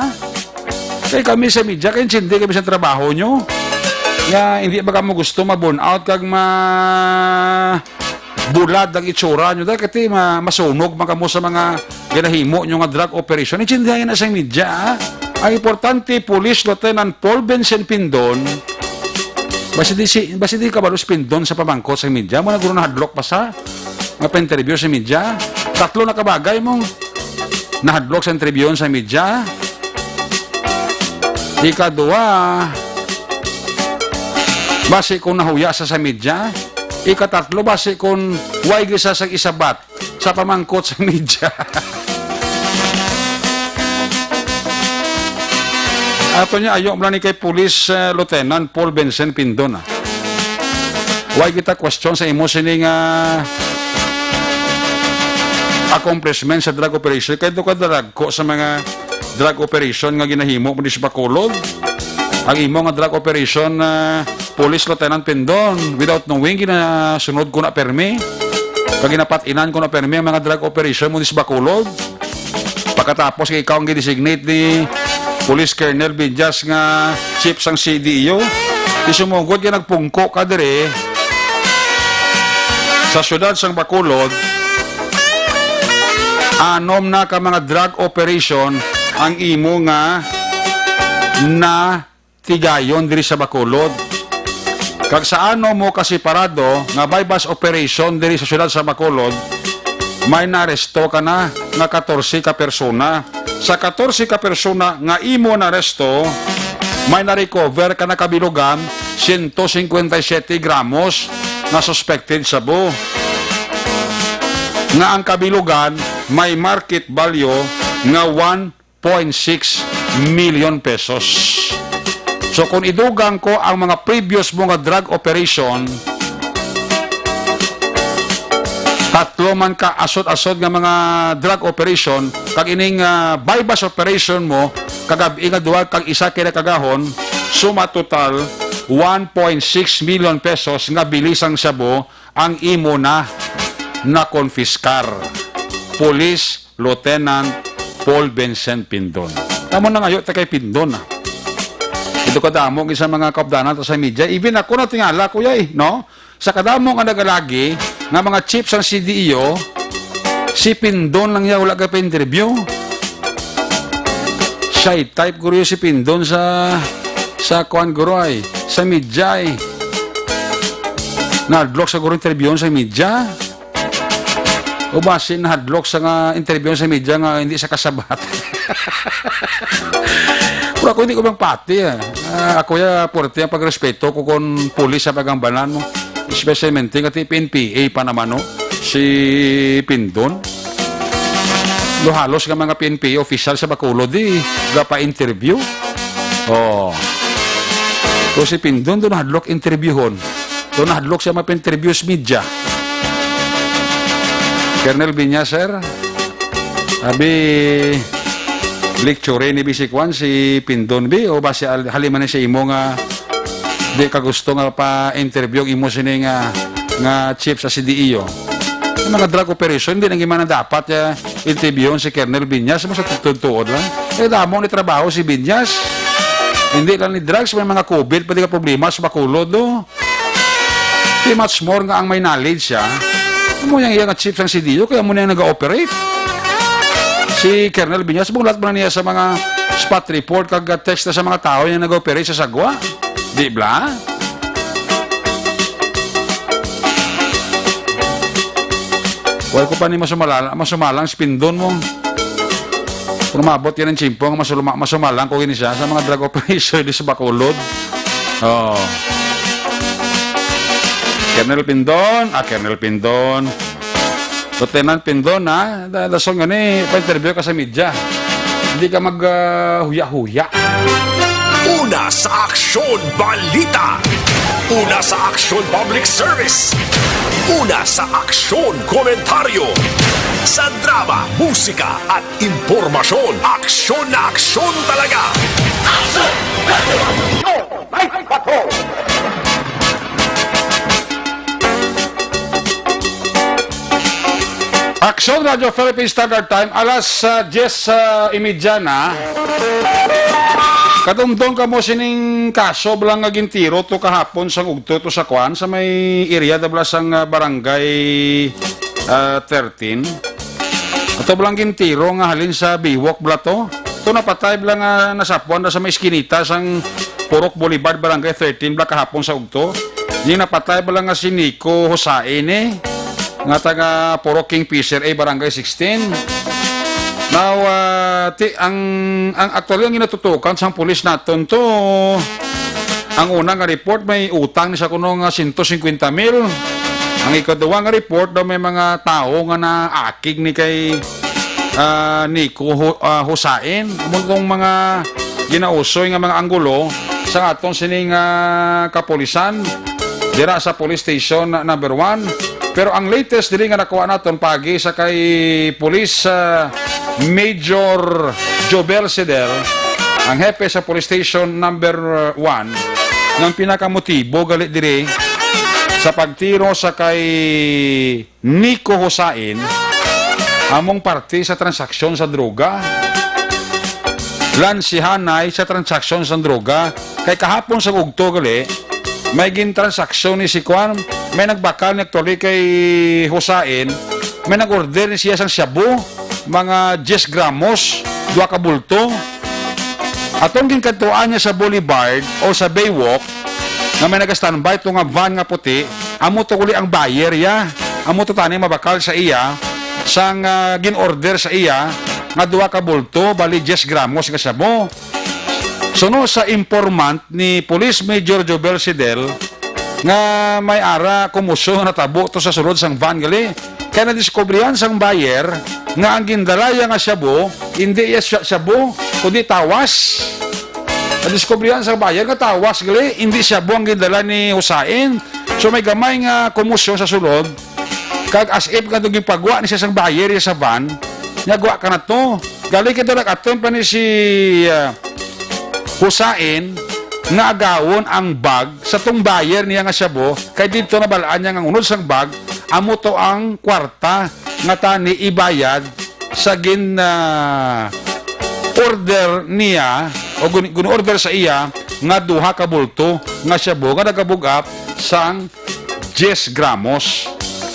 Kay kami sa media, kay intindi kami sa trabaho nyo. Nga, hindi ba kamo gusto ma-burn out kag ma-, bulad ang itsura nyo? Dahil kati ma-, masunog man kamo sa mga ginahimo nyo nga drug operation. Intindihan na sa media, ha? Ang importante, Police Lieutenant Paul Vincent Pindon, basi di si, basi di kabalo si Pindon sa pamangkot sa media. Mo na guro nahadlok pa sa nga pa-interview sa media. Tatlo na kabagay mong nahadlok sa interview sa media. Ikaduha, basi kung nahuya sa, sa media. Ikatatlo, basi kung way gisa sa isabat sa pamangkot sa media. Ato niya, ayo man ni kay Police, eh, Lieutenant Paul Vincent Pindon, ah. Way kita question sa imo sini nga accomplishment sa drug operation. Kay do ka dalagko sa mga drug operation nga ginahimo mo di sa Bacolod. Ang imo nga drug operation, ah, Police Lieutenant Pindon, without knowing, ginasunod ko na permi. Kag ginapat-inan ko na permi ang mga drug operation mo di sa Bacolod. Pagkatapos kay ikaw ang gidesignate ni Police Colonel Villas nga chief sang C D E O, di sumugod nga nagpungko ka diri sa siyudad sang Bacolod, anom na ka mga drug operation ang imo nga na tigayon diri sa Bacolod. Kag sa ano mo kasiparado nga buy-bust operation diri sa siyudad sa Bacolod, may naaresto ka na nga katorse ka persona. Sa katorse ka persona nga imo naaresto, may na-recover ka na kabilugan siyento singkwenta y siyete gramos nga suspected shabu, nga ang kabilugan may market value nga one point six million pesos. So, kung idugang ko ang mga previous mo nga drug operation, tatlo man ka asod-asod nga mga drug operation, kag ining, ah, buy-bust operation mo, kagab-i nga duha kag isa kay nakagahon, suma total one point six million pesos nga bili sang shabu ang imo na nakonfiskar. Police Lieutenant Paul Vincent Pindon. Tamo na ngayo ta kay Pindon, ah. Ito kadamo gid sa mga kaupdanan ta sa media. Even ako natingala, kuya, eh, no? Sa kadamo nga nagalagi nga mga chief sang C D E O, si Pindon lang niya wala ka pa-interview. Shy type guro si Pindon sa, sa kuan guro ay, sa media ay. Nahadlok sa guro interview sa media. O basi nahadlok sa nga interview sa media nga hindi sa kasabat. Pero ako hindi ko bang pati, ah. Ah, ako ya, porte ang pagrespeto ko kon pulis sa pagangbanan mo. Especialmente nga ti P N P A pa naman, no? Si Pindon. Do halos nga mga P N P A official sa Bacolod, di, gapa-interview. Oh. So si Pindon, do nahadlok interviewhon. Do nahadlok siya mapa-interview sa media. Colonel Viñas, sir. Abi, lecture ni bisi kwan si Pindon, bi, o ba si al-, halima ni sa imo nga di ka gusto nga pa-interview ang imo sini nga, nga chief sa C D E O. Ang mga drug operation, di nang imana dapat, eh, interviewon si Colonel Viñas, mo sa tuod-tuod lang. Eh, damo ni trabaho si Viñas. Hindi lang ni drugs, may mga covid pa di ka problema sa Bacolod, no? Di much more nga ang may knowledge siya. Amo yang iya nga chief sang C D O, kaya mo na yung nag-ooperate. Si Colonel Viñas, bulat man niya sa mga spot report, kag text na sa mga tao yung nag-ooperate sa Sagwa. Di bla? Wala ko pa ni masumalala, masumalang si Pindon mo. Pero maabot yan ang tiyempo nga masulma-, masumalang ko gini siya sa mga drug operator di sa Bacolod. Oh. Colonel Pindon, ah, Colonel Pindon. Lieutenant Pindon, ha? Da-, dason nga ni, pa-interview ka sa media. Hindi ka mag, ah, huya-huya. Una sa Aksyon Balita. Una sa Aksyon Public Service. Una sa Aksyon Komentaryo. Sa drama, musika, at impormasyon, aksyon na aksyon talaga. Action! Action! Night Patrol! Aksyon, Radyo Philippine Standard Time, alas, ah, diyes, ah, imedya na. Kadumdom kamo sining kaso bala nga gintiro to kahapon sang ugto to sa kwan, sa may area da bala sang, ah, barangay, ah, thirteen. Ato bala ang gintiro nga halin sa Baywalk bala to. To napatay bala nga nasapuan da sa may iskinita sang Purok Boulevard, Barangay thirteen bala kahapon sa ugto. Ni napatay bala nga si Nico Jose ini, nga taga Purok Kingfisher A, Barangay sixteen. Now, ah, ti-, ang, ang actually ang ginatutukan sang pulis naton to, ang una nga report may utang ni sa kuno nga sento singkwenta mil. Ang ikaduha nga report daw may mga tawo nga naakig ni kay, ah, Nico Hu-, ah, Husain. Amo tong mga ginausoy nga mga anggulo sa aton sining, ah, kapulisan dira sa police station na number one. Pero ang latest diri nga nakuha naton pagi sa kay Police, ah, Major Jobel Sidel, ang hepe sa police station number one, nga ang pinakamotibo gali diri sa pagtiro sa kay Nico Husain, among parte sa transaksyon sa droga. Lansihanay sa transaksyon sa droga. Kay kahapon sa ugto gali, may gintransaksyon ni si Kwan, may nagbakal ni actually kay Husain, may nag-order ni siya sang shabu, mga diyes gramos, duha ka bulto. Atong ginkadtuan niya sa Boulevard o sa Baywalk, nga may naga-standby to nga van nga puti, amo to uli ang buyer ya. Amo to tani mabakal sa iya, sang, ah, gin-order sa iya nga duha ka bulto, bali diyes gramos nga shabu. Suno sa informant ni Police Major Jobel Sidel, nga may ara kumusyon nga natabo to sa sulod sang van gali. Kay nadiskubrihan sang buyer nga ang gindala iya nga shabu, hindi iya sya-, shabu, kundi tawas. Nadiskubrihan sang buyer nga tawas gali, hindi shabu ang gindala ni Husain. So may gamay nga kumusyon sa sulod. Kag as if nga ginpagwa ni siya sang buyer iya sa van, nga gwa ka na to. Gali kita nag-attempt pa ni si, ah, Husain nga agawon ang bag sa tong buyer niya nga shabu, kay didto nabalaan niya nga ang unod sang bag, amo to ang kwarta nga tani ibayad sa gin, ah, order niya o gun-, gin-order sa iya nga duha ka bulto nga shabu nga nagabug-at sang diyes gramos.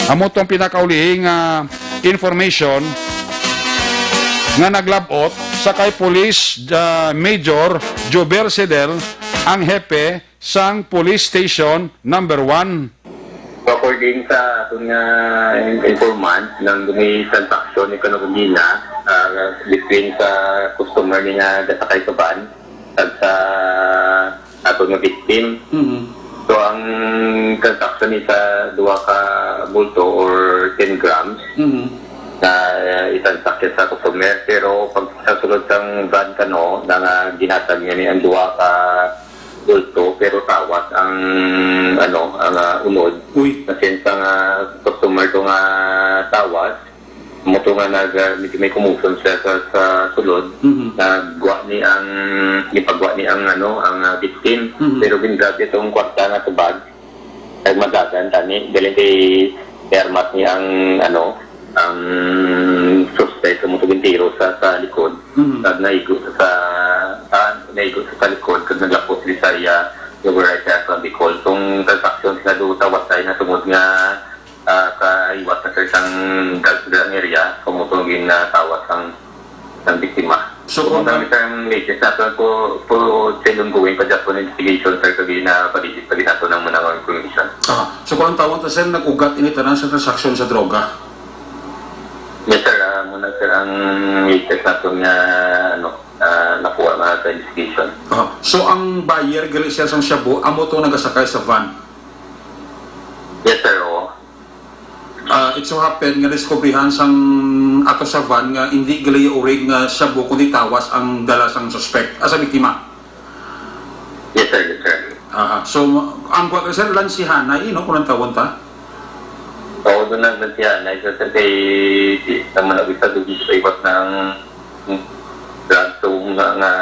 Amo to ang pinakaulihi nga information nga naglab-ot sa kay Police, ah, Major Jobel Sedel, ang hepe sang Police Station Number One. So, according sa aton nga in-, informant, nang may transaksyon ni kanugina, ah, between sa customer ni nga gasakay sa van, kag sa aton nga victim. Mhm. So, ang transaction is sa duha ka bulto or ten grams Mhm. na, uh, itransact sa customer. Pero pag sa sulod sang van kano, na nga ginhatag niya ni ang duha ka bulto, pero tawas ang, ano, ang, ah, unod. Uy. Na since ang, ah, customer to nga tawas, mo to nga nag, ah, medyo may commotion siya sa, sa sulod, Mhm. nagwa ni ang, gipagwa ni ang, ano, ang, ah, victim. Mhm. Pero gingrab niya tong kwarta nga sa bag, nagmadagan tani, galing kay Ermat ni ang, ano, ang suspect sa mo to gintiro sa, sa likod. Mhm. Kag naigo sa, sa, ah, naigo sa, sa likod, kag naglapos ni sa iya, override sa atong Bicol. Kung transaction sila do, tawas tayo na tungod nga ah, kaiwas na, sir, sang drug, drug area, kung mo itong ginatawas ang, ang biktima. So, kung kung ang isang latest nato po, po, still ongoing pa dyan po ng investigation, sir, kagi na palisit pa ginato ng mga information. Ah, so, kung ang tawag na, sir, nag-ugat ini tanan sa transaksyon sa droga? Yes, sir. Ah, muna, sir, ang latest naton nga, ano, ah, nakuha nga sa investigation. Oh, so ang buyer gali, sir, sang shabu, amo to nagasakay sa van? Yes, sir. Oo. Ah, it so happen nga diskubrihan sang ato sa van nga hindi gali urig nga shabu kundi tawas ang dala sang suspect, ah, sa biktima. Yes, sir. Yes, sir. Aha. So, ang kuha ka, sir, lansihanay, no, kung ang tawon ta? Oo, doon ang lansihanay, sir, sir, kay di naman ang isa doon sa iwas ng drug, so, nga, nga,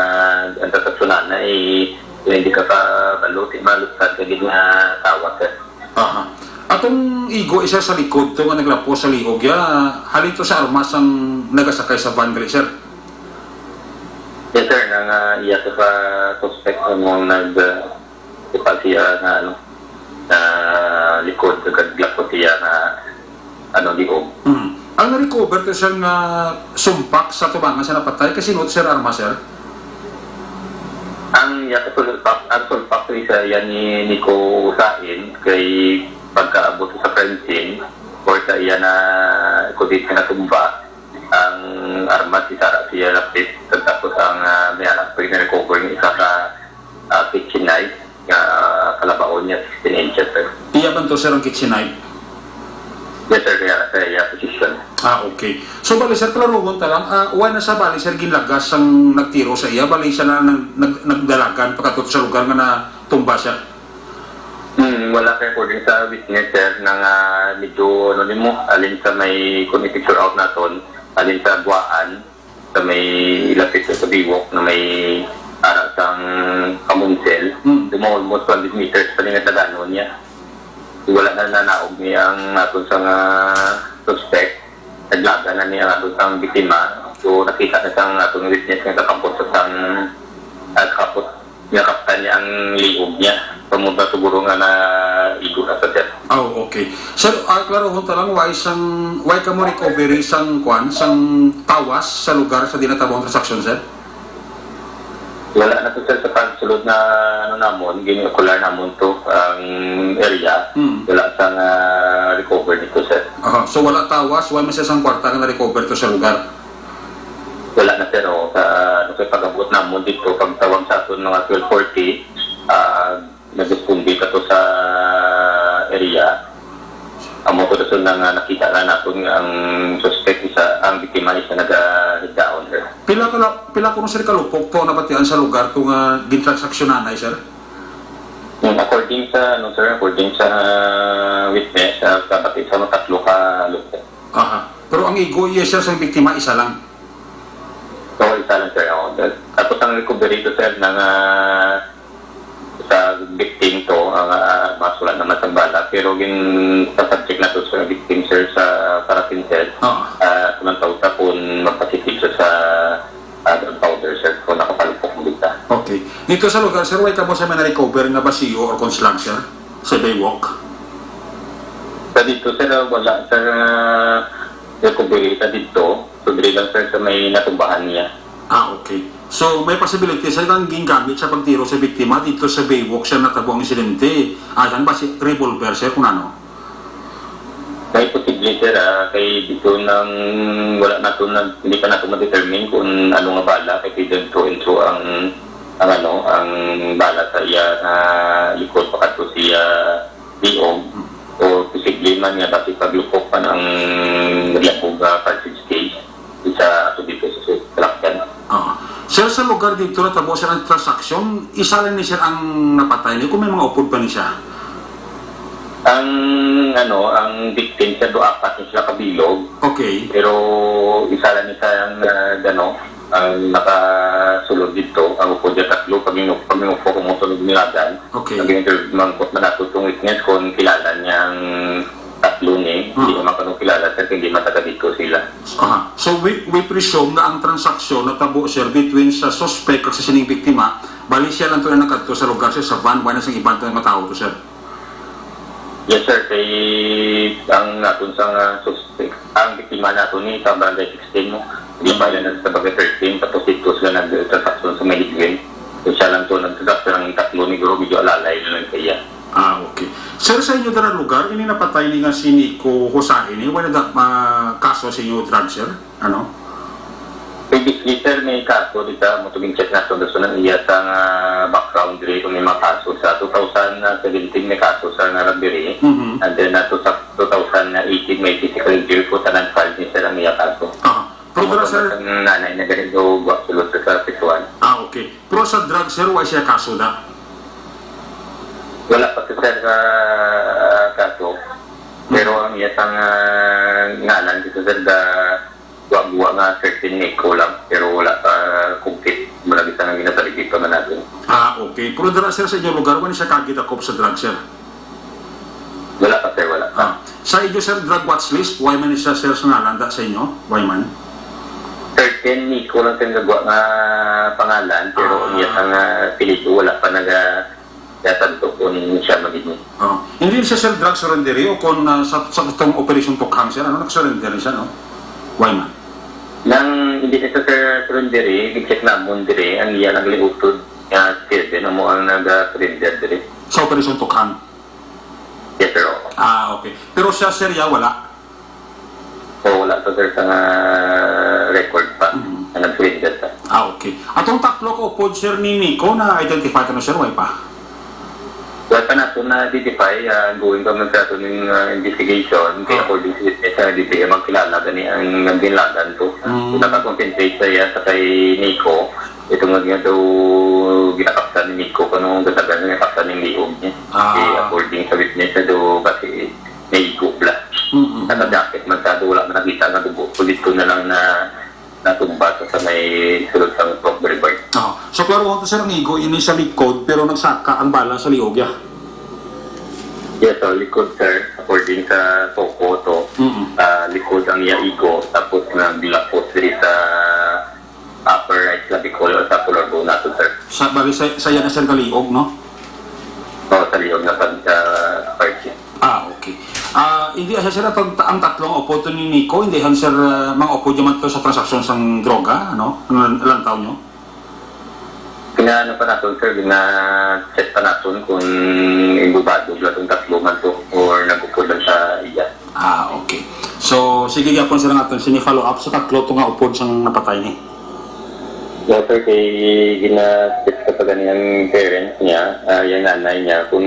ang tatatsunan na, eh, hindi ka pa balo, di malupad, kaya di nga tawag, sir. Aha. Atong igo isa sa likod to nga naglapos sa liog, ya, halin to sa armas ang nagasakay sa van gali, sir? Yes, sir. Nang, ah, iya to sa suspect mo nag, ah, ipa siya na, ano, na likod, kag lapos siya na, ano, liog. Mm. Ang na-recover to, sir, nga sumpak sa tubangan sa napatay, kasi not, sir, armas, sir? Ang iya ka sulpak, ang sulpak to isa yan ni Nico Usain, kay pagkaabot sa crime scene, or sa iya na kundi na tumba, ang armas si Sara siya lapit, tapos ang, ah, may anak pa na-recover yung isa ka, ah, kitchen knife nga kalabaon niya sixteen inches, sir. Iya ba to, sir, ang kitchen knife? Yes, sir, kaya sa iya position. Ah, okay. So, bali, sir, klarohon ta lang, ah, wala na sa bali, sir, ginlagas sang nagtiro sa iya, bali siya na nag-, nag-, nagdalagan pagkatapos sa lugar nga natumba siya? Hmm, wala kay according sa witness, sir, na nga medyo, ano nimo, alin sa may, kung i-picture out naton, alin sa Buaan, sa may lapit sa Biwok na may ara sang Kamunsel. Hmm. Duma almost two hundred meters pa rin ang taganon niya. Wala na nanaog niya ang aton sa nga suspect. Naglaga na niya ang aton sang biktima. So, nakita na sang aton witness nga kakapot sa sang, ah, kakapot niya, kaptan niya ang liog niya. Pamunta siguro nga na igo na sa, sir. Oh, okay. Sir, ah, klarohon ta lang, why sang, why kamo recovery sang kwan, sang tawas sa lugar sa di natabo ang transaksyon, sir? Wala na to, sir, sa pagsulod na, ano, namon, ginokular namon to, ang area. Hmm. Wala sang, ah, recover dito, sir. Aha. So, wala tawas, wala man siya sang kwarta nga na-recover to sa lugar? Wala na, sir, oh. Sa, ano, sa pag-abot namon dito, pagtawag sa aton mga twelve forty, ah, nagresponde ka to sa area. Amo ko rason na nga nakita na naton nga ang suspect isa, ang biktima isa naga-head down, sir. Pila ka la-, pila kuno, sir, ka lupok to nabatian sa lugar to nga gintransaksyonan ay, sir? Hmm, according sa, ano, sir, according sa witness, ah, kabati sa mga tatlo ka lupok. Aha. Pero ang igo, yes, sir, sa biktima, isa lang. So, isa lang, sir. Oo. Tapos ang recovery to, sir, ng, ah, sa victim to, ang, ah, mas wala naman sa bala. Pero gin-subject na to sa victim, sir, sa paraffin, sir. Oo. Ah, kung ang tawag sa kung magpositive siya sa, ah, gunpowder, sir, kung nakapalupok mo dito. Okay. Dito sa lugar, sir, wala ka mo sa may na-recover nga basiyo or kung slug, sir? Sa Baywalk? Sa dito, sir, ah, wala, sir, ah, recovery sa dito. Recovery lang, sir, sa may natumbahan niya. Ah, okay. So, may possibility, sir, kang gingamit sa pagtiro sa biktima dito sa Baywalk, sir, natabo ang insidente. Ah, yan ba si revolver, sir, kung ano? May posible, sir, ah, kay dito nang wala nato na, hindi pa nato ma-determine kung ano nga bala, kay pwede to into ang, ang ano, ang bala sa iya na likod pa kadto siya liog, o posible man nga basi paglupok pa ang naglabog nga cartridge case. Isa ato dito sa Sulak yan. Ah. Sir, sa lugar dito natabo, sir, ang transaksyon, isa lang ni, sir, ang napatay niyo, kung may mga upod pa ni siya? Ang, ano, ang victim, sir, do apat ni sila kabilog. Okay. Pero isa lang ni siya ang, ah, ano, ang nakasulod dito. Ang upod niya tatlo, pag inu-, pag inupok, kumusunod nilagan. Okay. Nag-interview man po na natutong witness kung kilala niya ang tatlo ni, Hmm. hindi naman kung kilala, sir, hindi man taga dito sila. Aha. So, we, we presume na ang transaksyon natabo, sir, between sa suspect kag sa sining biktima, bali siya lang to na nagkadto sa lugar, sir, sa van, wala na sang iban to nga matawo to, sir? Yes, sir. Kay ang naton sa nga suspect, ang biktima naton ni sa barangay sixteen, no? Di ba yan sa barangay thirteen, tapos dito sila nag-transaksyon sa may Hidwin. So, siya lang to nag-transaksyon, ang tatlo ni Guro, medyo alalay na lang kaya. Ah, okay. Sir, sa inyo dira lugar, ini napatay ni nga si Nico Jose, ini wala da, ah, kaso sa inyo drug, sir? Ano? Previously, sir, may kaso dita, mo to gin-check naton, so nang iya sa nga background diri, kung may mga kaso sa two thousand seventeen, may kaso sa nga robbery. Mhm. And then, ato sa two thousand eighteen, may physical injury po, tanan file ni sir ang iya kaso. Aha. Pero dira, sir, ang nanay na ganito, wa sulod sa, sa sitwasyon. Ah, okay. Pero sa drug, sir, wa siya kaso na? Wala pa to, sir, sa kaso. Pero ang iya sang, ah, ngalan dito, sir, ga guwa-guwa nga certain Nico lang, pero wala pa complete. Wala kita nga ginabalidate pa man natin. Ah, okay. Pero dira, sir, sa inyong lugar, wala siya kagidakop sa drug, sir? Wala pa, sir, wala pa. Ah, sa inyo, sir, drug watch list, wala man siya, sir, sa ngalan da sa inyo? Wala man? Certain Nico lang, sir, nga guwa nga pangalan, pero Ah. ang iya sang, ah, apelyido, wala pa naga-, naga-santo kung siya man ini. Oh. Hindi siya, sir, drug surrender, eh, o kung, ah, sa, sa itong Operation Tukhang, sir, ano, nag-surrender siya, no? Wala man? Nang hindi siya, sir, surrender, eh, i-check namon diri, ang iya lang liutod nga sir, din, amo ang nag-surrender diri. Sa Operation Tukhang? Yes, sir, oo. Ah, okay. Pero siya, sir, ya, wala? Oo, wala pa, sir, sa nga record pa. Mhm. Nga nag-surrender pa. Ah, okay. Atong tatlo ka upod, sir, ni Nico, na-identify ka na, sir, way pa? Wala pa nato na-identify, ah, ongoing pa man sa ato ning, ah, investigation. Kaya Oh. according sa witness, ah, di siya magkilala gani ang nagdinlagan to. Mm. Nakakonsentrate sa iya sa kay Nico. Ito nga, nga daw ginakaptan ni Nico, kung anong gatagan niya, kaptan ng liog niya. Ah. Eh, according sa witness na daw, kasi may igo bla. Mm-mm. Naka-jacket man sa daw, wala man nakita nga dugo. Kulit ko na lang na natumba sa, sa may sulod sang Prof Boulevard. Oh. So, klaro to, sir, ang igo, ini sa likod, pero nagsaka ang bala sa liog, ya? Yes, sir, likod, sir. According sa Soko to, Mm-mm. ah, likod ang iya igo, tapos naglapos diri sa upper right sa Bicol o sa color bone nato, sir. Sa, bali, sa, sa iya na, sir, kaliog, no? Oo, sa liog na pag, ah, part niya. Ah, okay. Ah, hindi, ah, sir, ang, ang tatlong upod to ni Nico, hindi han, sir, ah, mga upod naman to sa transaksyon sang droga, ano? Ang lan-, lantaw nyo? Gina-, ano pa naton, sir, gina-check pa naton kung ibubado ba itong tatlo man to or nag-upod lang sa iya. Ah, okay. So, sige gyapon, sir, ang aton sini follow up sa tatlo to nga upod sang napatay ni. Yes, sir, kay gina-check sa pa gani ang parents niya, ah, yung nanay niya, kung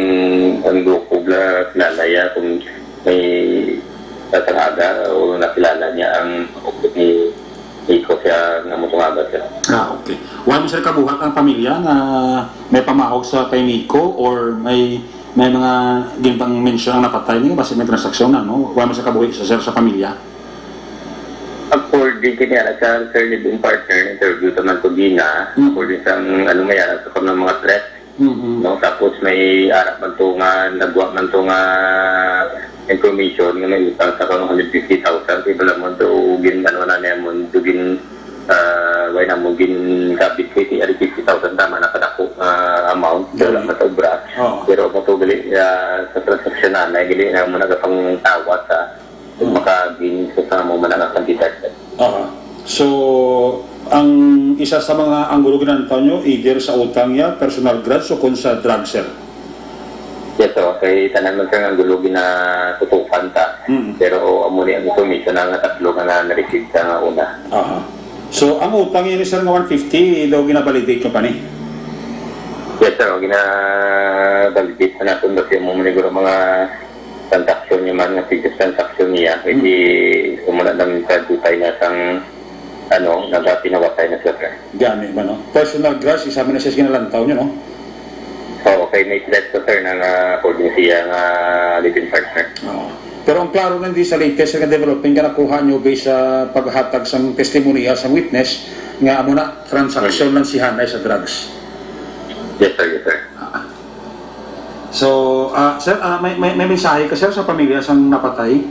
ang grupo bla kilala niya, kung may tatangaga o nakilala niya ang upod ni Nico siya nga mutungaga, sir. Ah, okay. Wala mo, sir, kabuhat ang pamilya nga may pamahog sa kay Nico or may, may mga ginpang-mention ang napatay niya, basi may transaksyon na, no? Wala mo, sir, kabuhi sa, sir, sa pamilya? According kini, ala sa, sir, living partner, interview ta man to gina. Mm. According sa, ano, may ara sa kung mga threat, Mm-hmm. no? Tapos may ara man to nga, nagwa man to nga information nga may utang sa kang one hundred fifty thousand. Kaya pala mo to, gin, ano na niya mo, to gin, ah, why na mo, gin kabit ko, iti, ari fifty thousand, tama na kadako nga amount. Wala Dali. man sa obra. Oo. Pero mo to, gali, ah, sa transaksyon na, na, gali na mo nagapangtawat sa Mm. makagin sa, sa mo man ang kantidad. Aha. So, ang isa sa mga anggulo ginantaw nyo, either sa utang ya, personal grudge, o kung sa drug, sir? Yes, so, kay tanan man, sir, ang gulo ginatutukan ta. Mm. Pero amo ni ang information na nga tatlo nga na na-receive sa nga una. Aha. So, ang utang yun, sir, nga one fifty, daw ginabalidate nyo pa ni? Yes, sir, ginabalidate na natin kasi mo maniguro mga transaksyon niya man, nga previous transaksyon niya, Mm. hindi umuna lang sa dutay na sang, ano, nagapinawatay na siya, sir. Gani ba, no? Personal grudge, isa man na siya ginalantaw niyo, no? Oo, kay may threat to, sir, na nga according siya nga living partner. Oo. Pero ang klaro na hindi sa latest nga development nga nakuha niyo based sa paghatag sang testimonya sang witness nga amo na transaksyon lang si Hanay sa drugs. Yes, sir. Yes, sir. Ah. So, ah, sir, ah, may, may, may mensahe ka, sir, sa pamilya sang napatay?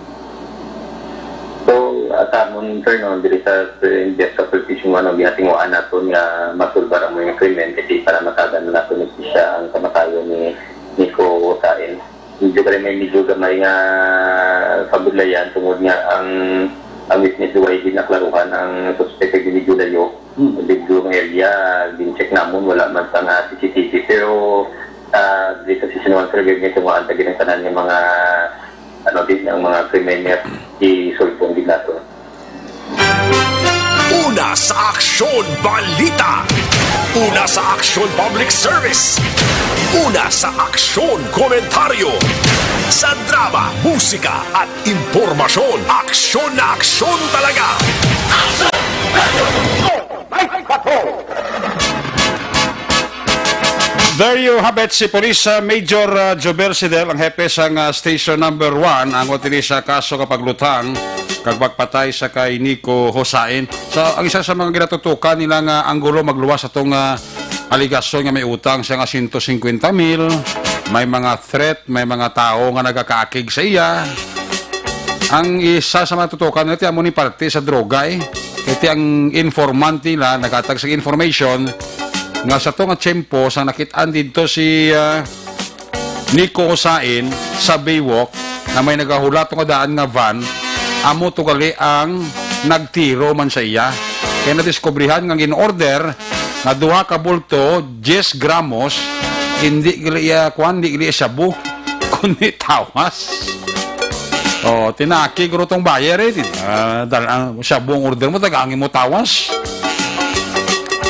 So, ah, sa amon, sir, no, diri sa, sa, sa politician, ano, ginatinguhaan naton nga masulbar ang mga krimen, kasi para matagan na naton ni siya ang kamatayon ni Nico Sael. Medyo kami may medyo gamay nga kabudlayan tungod nga ang, ang witness, way ginaklaruhan ang suspect, medyo layo. Hmm. Medyo ang area, gin-check namon, wala man sa nga C C T V. Pero Ah, dito sa Sinuan, sir, gagamitin mo ang tagin ng tanan yung mga, ano din, ang mga krimen niya, isulpong din nato. Una sa aksyon, balita. Una sa aksyon, public service. Una sa aksyon, komentaryo. Sa drama, musika, at impormasyon, aksyon na aksyon talaga. There you have it, si Police, uh, Major, uh, Jobel Sidel, ang hepe sang, uh, Station Number One, ang utili sa kaso nga paglutang kag pagpatay sa kay Nico Hosain. So, ang isa sa mga ginatutukan nila nga anggulo magluwas atong, uh, aligasyon nga may utang siya nga sento singkwenta mil, may mga threat, may mga tawo nga nagakaakig sa iya. Ang isa sa mga tutukan nila, ti amo ni parte sa droga, eh. Kay ti ang informant nila naghatag sa information nga sa to nga tiyempo sa nakit-an didto si, ah, Nico Sain sa Baywalk nga may nagahulat nga daan nga van, amo to gali ang nagtiro man sa iya. Kay nadiskubrihan nga gin-order nga duha ka bulto, diyes gramos, hindi gali iya, kuwan, hindi gali iya shabu, kundi tawas. Oh, tinakig ro tong buyer, eh. Ah, dal-, ang shabu ang order mo, tagaan mo tawas.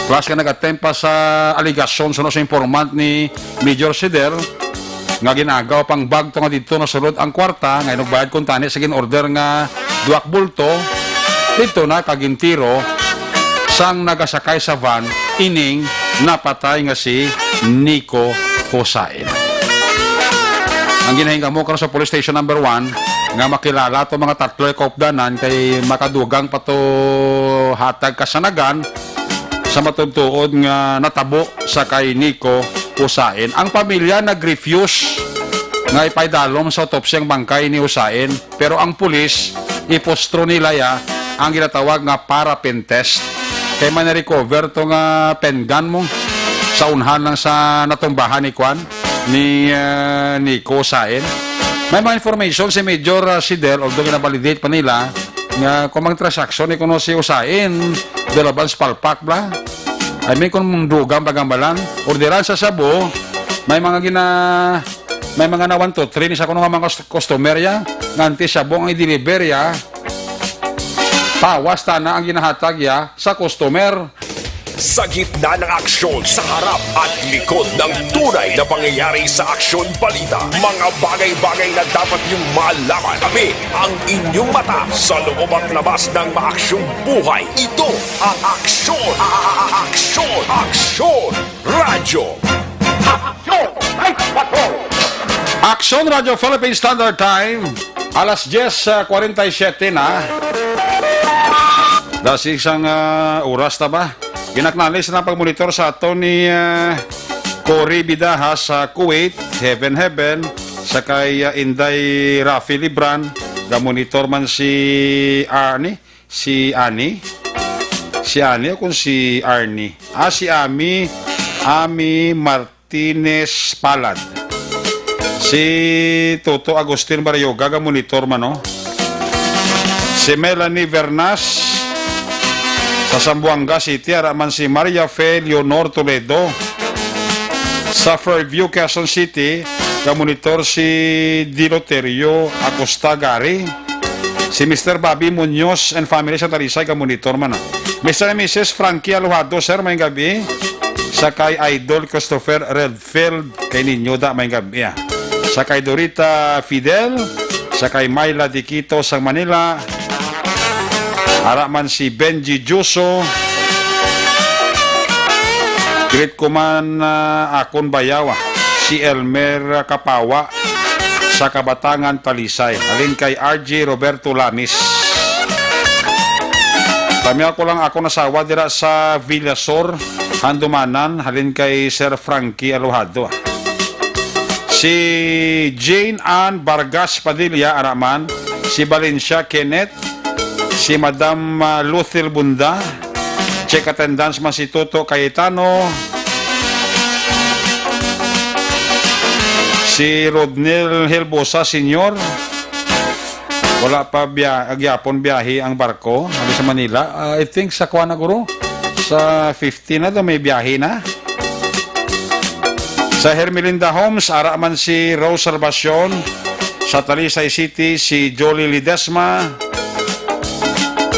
Plus ka nag-attempt pa sa aligasyon suno sa informant ni Major Sider nga gin-agaw pang bag to nga didto nasulod ang kwarta nga inugbayad kuntani sa gin-order nga duwak bulto didto na kag gintiro sang nagasakay sa van ining napatay nga si Nico Hosain. Ang ginahingamo karon sa Police Station Number One nga makilala to mga tatlo ay kaupdanan kay makadugang pa to hatag kasanagan sa matudtuod nga natabo sa kay Nico Usain. Ang pamilya nag-refuse nga ipaidalom sa autopsya ang bangkay ni Usain, pero ang pulis ipostro nila ya ang ginatawag nga paraffin test. Kay man recover to nga pen gun mo sa unhan lang sa natumbahan ni Kwan, ni, ah, Nico Usain. May mga information si Major, ah, Sidel, although ginabalidate pa nila, nga kung mang transaksyon ni kuno si Usain, dalabans palpak bla. I mean, kung mong dugang pagambalan, orderan sa shabu, may mga gina-, may mga na one to three ni sa kuno nga mga cust-, customer ya, nga antes shabu ang i-deliver ya, tawas tana ang ginahatag ya sa customer. Sa gitna ng aksyon, sa harap at likod ng tunay na pangyayari sa Aksyon Balita, mga bagay-bagay na dapat niyong malaman. Kami ang inyong mata sa loob at labas ng maaksyong buhay. Ito ang Aksyon, a-, a-, a-, Aksyon, Aksyon Radyo. Aksyon Night Patrol. Aksyon Radyo Philippine Standard Time, alas diyes, ah, kwarenta y siyete na. Dasi isang, ah, oras na ba? Ginaknali sa pagmonitor sa ato ni, ah, Cory Bidaha sa Kuwait, Heaven Heaven, sa kay, ah, Inday Rafi Libran, gamonitor man si Arnie, si Ani, si Ani o kung si Arnie. Ah, si Ami, Ami Martinez Palad. Si Toto Agustin Barrioga, gamonitor man, no? Si Melanie Vernas, sa Zamboanga City, ara man si Maria Fe Leonor Toledo. Sa Fairview, Quezon City, gamonitor si Diloterio Acosta Gari. Si Mister Bobby Munoz and family sa Talisay, gamonitor man, no? Mister and Missus Frankie Alojado, sir, may gabi. Sa kay Idol Christopher Red Field, kay ninyo da may gabi, ah. Sa kay Dorita Fidel, sa kay Myla Diquito sang Manila, ara man si Benji Juso, greet ko man, ah, akon bayaw, ah, si Elmer Kapawa sa Kabatangan, Talisay. Halin kay R J Roberto Lamis. Pamiyaw ko lang akon asawa dira sa Villasor, Handumanan, halin kay Sir Frankie Alojado. Si Jane Ann Vargas Padilla, ara man, si Valencia Kenneth, si Madam, ah, Luthil Bunda, check attendance man si Toto Cayetano, si Rodnel Helbosa Senior, wala pa biya-, gyapon biyahe ang barko, ano, sa Manila. Ah, I think sa kuwan na, guro, sa fifteen na to, may biyahe na. Sa Hermelinda Homes, ara man si Rose Salvacion. Sa Talisay City, si Jolie Ledesma.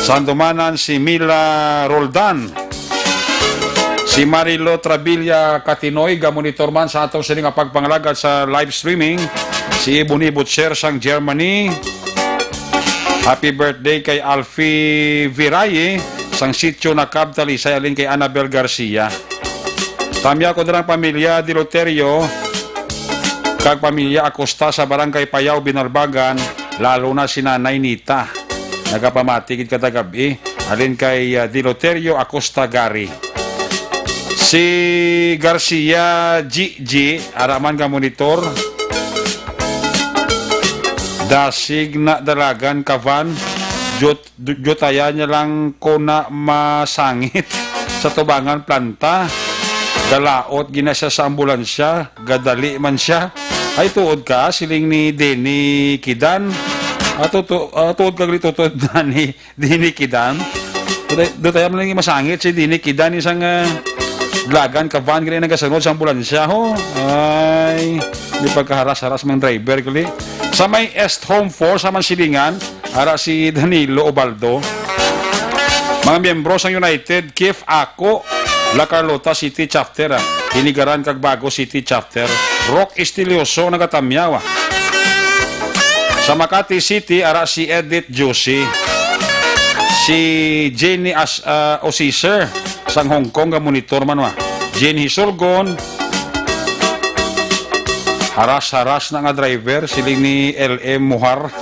Sa Andumanan, si Mila Roldan. Si Marilo Trabilia Katinoy, gamonitor man sa aton sini nga pagpangalagad sa live streaming. Si Ebony Butcher sang Germany. Happy birthday kay Alfie Viraye sang Sitio Nakab, Talisay, halin kay Annabel Garcia. Tamyaw ko na lang pamilya Deloterio kag pamilya Acosta sa Barangay Payaw, Binalbagan, lalo na si Nanay Nita. Nagapamati gid kada gab-i. Halin kay, ah, Deloterio Acosta Gary. Si Garcia G G, ara man nga monitor. Dasig na dalagan ka van, jut-, jutayan niya lang ko na masangit sa tubangan planta. Galaot gina siya sa ambulansya, gadali man siya. Ay, tuod ka, siling ni Denny Kidan. Ato, tu-, ah, tuod ka, gali, tuod na ni Denny Kidan. Dutay, dutay man lang masangit si Denny Kidan, isang, ah, dalagan ka van, gali, nagasunod sa ambulansya, ho. Ay, may pagkaharas-haras mang driver, gali. Sa may Est Home Force, sa Mansilingan, ara si Danilo Ubaldo. Mga miyembro sang United, Kif Ako, La Carlota City Chapter, ah, Hinigaran kag Bago City Chapter, Rock Estilioso nagatamyaw, ah. Sa Makati City, ara si Edith Josie, si Jenny As-, ah, Osiser, sang Hong Kong nga monitor man, wa. Jenny Hisulgon, haras-haras na nga driver, siling ni L M Muhar.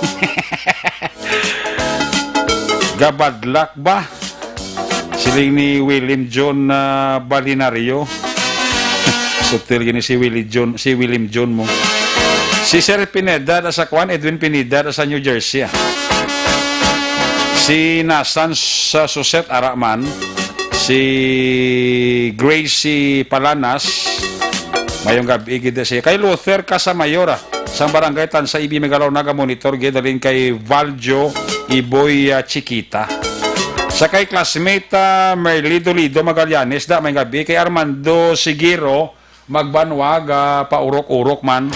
Gabadlak ba? Siling ni William John, ah, Balinario. Sutil gini si Willie John, si William John mo. Si Sir Pineda da sa kwan, Edwin Pineda da sa New Jersey, ah. Si Nasan sa Suset, ara man. Si Gracie Palanas. Mayong gab-i gid siya. Kay Luther Casamayor, ah, sang Barangay Tansa, Ibi, Magalona, naga-monitor gid halin kay Valjo Iboy, ah, Chiquita. Sa kay classmate, ah, Merly Dolido Magallanes, da, may gabi kay Armando Sigiro Magbanwag, ah, paurok-urok man,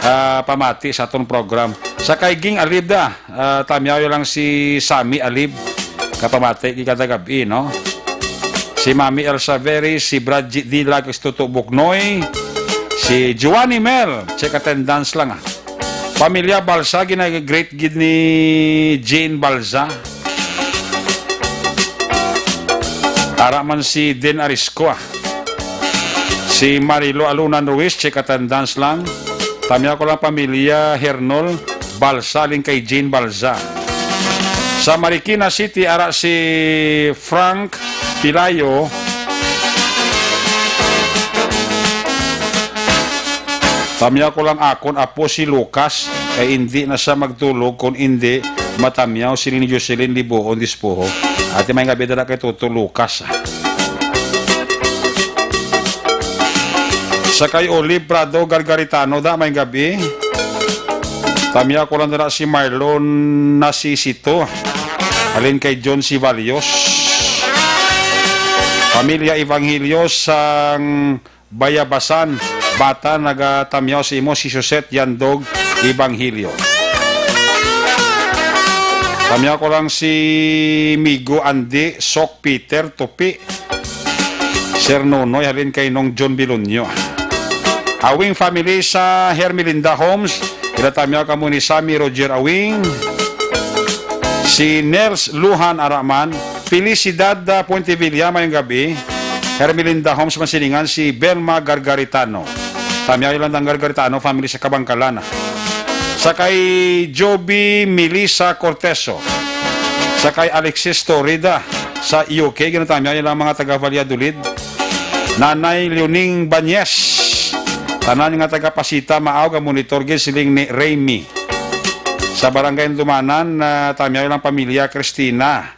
ah, pamati sa aton program. Sa kay Ging Alib da, ah, tamyaw lang si Sammy Alib, kapamati gid kada gab-i, no? Si Mami Elsa Veris, si Brad G-, Dilag, si Tuto Buknoy, si Giovanni Mel, check attendance lang, ah. Pamilya Balsa, gina-greet gid ni Jane Balsa. Ara man si Din Arisco, ah. Si Marilo Alunan Ruiz, check attendance lang. Tamyaw ko lang pamilya Hernol Balsa, halin kay Jane Balsa. Sa Marikina City, ara si Frank Pilayo. Tamyaw ko lang akon apo si Lucas, kay indi na siya magtulog kon indi matamyaw, siling ni Jocelyn Libuon Dispuho. Ati, may gabi dala kay Toto Lucas, ah. Sa kay Olive Prado Gargaritano da, may gabi. Tamyaw ko lang dala si Marlon Nasisito. Halin kay John Sivalios. Pamilya Evangelio sang Bayabasan, Bata, nagatamyaw sa imo si Suset Yandog Evangelio. Tamyaw ko lang si Migo Andy, Sok Peter, Tupi, Sir Nonoy, halin kay Nong John Bilonyo. Awing family sa Hermelinda Homes, ginatamyaw kamo ni Sammy Roger Awing, si Nels Luhan Araman, Felicidad, ah, Puentevilla, mayong gabi. Hermelinda Homes, Mansilingan, si Belma Gargaritano. Tamyaw lang ang Gargaritano family sa Kabangkalan, ah. Sa kay Joby Melissa Corteso. Sa kay Alexis Torrida sa U K, ginatamyaw lang mga taga Valladolid. Nanay Leoning Banyes. Tanan nga taga Pasita, maaw nga monitor gid, siling ni Raymi. Sa Barangay Dumanan, ah, tamyaw lang pamilya Cristina.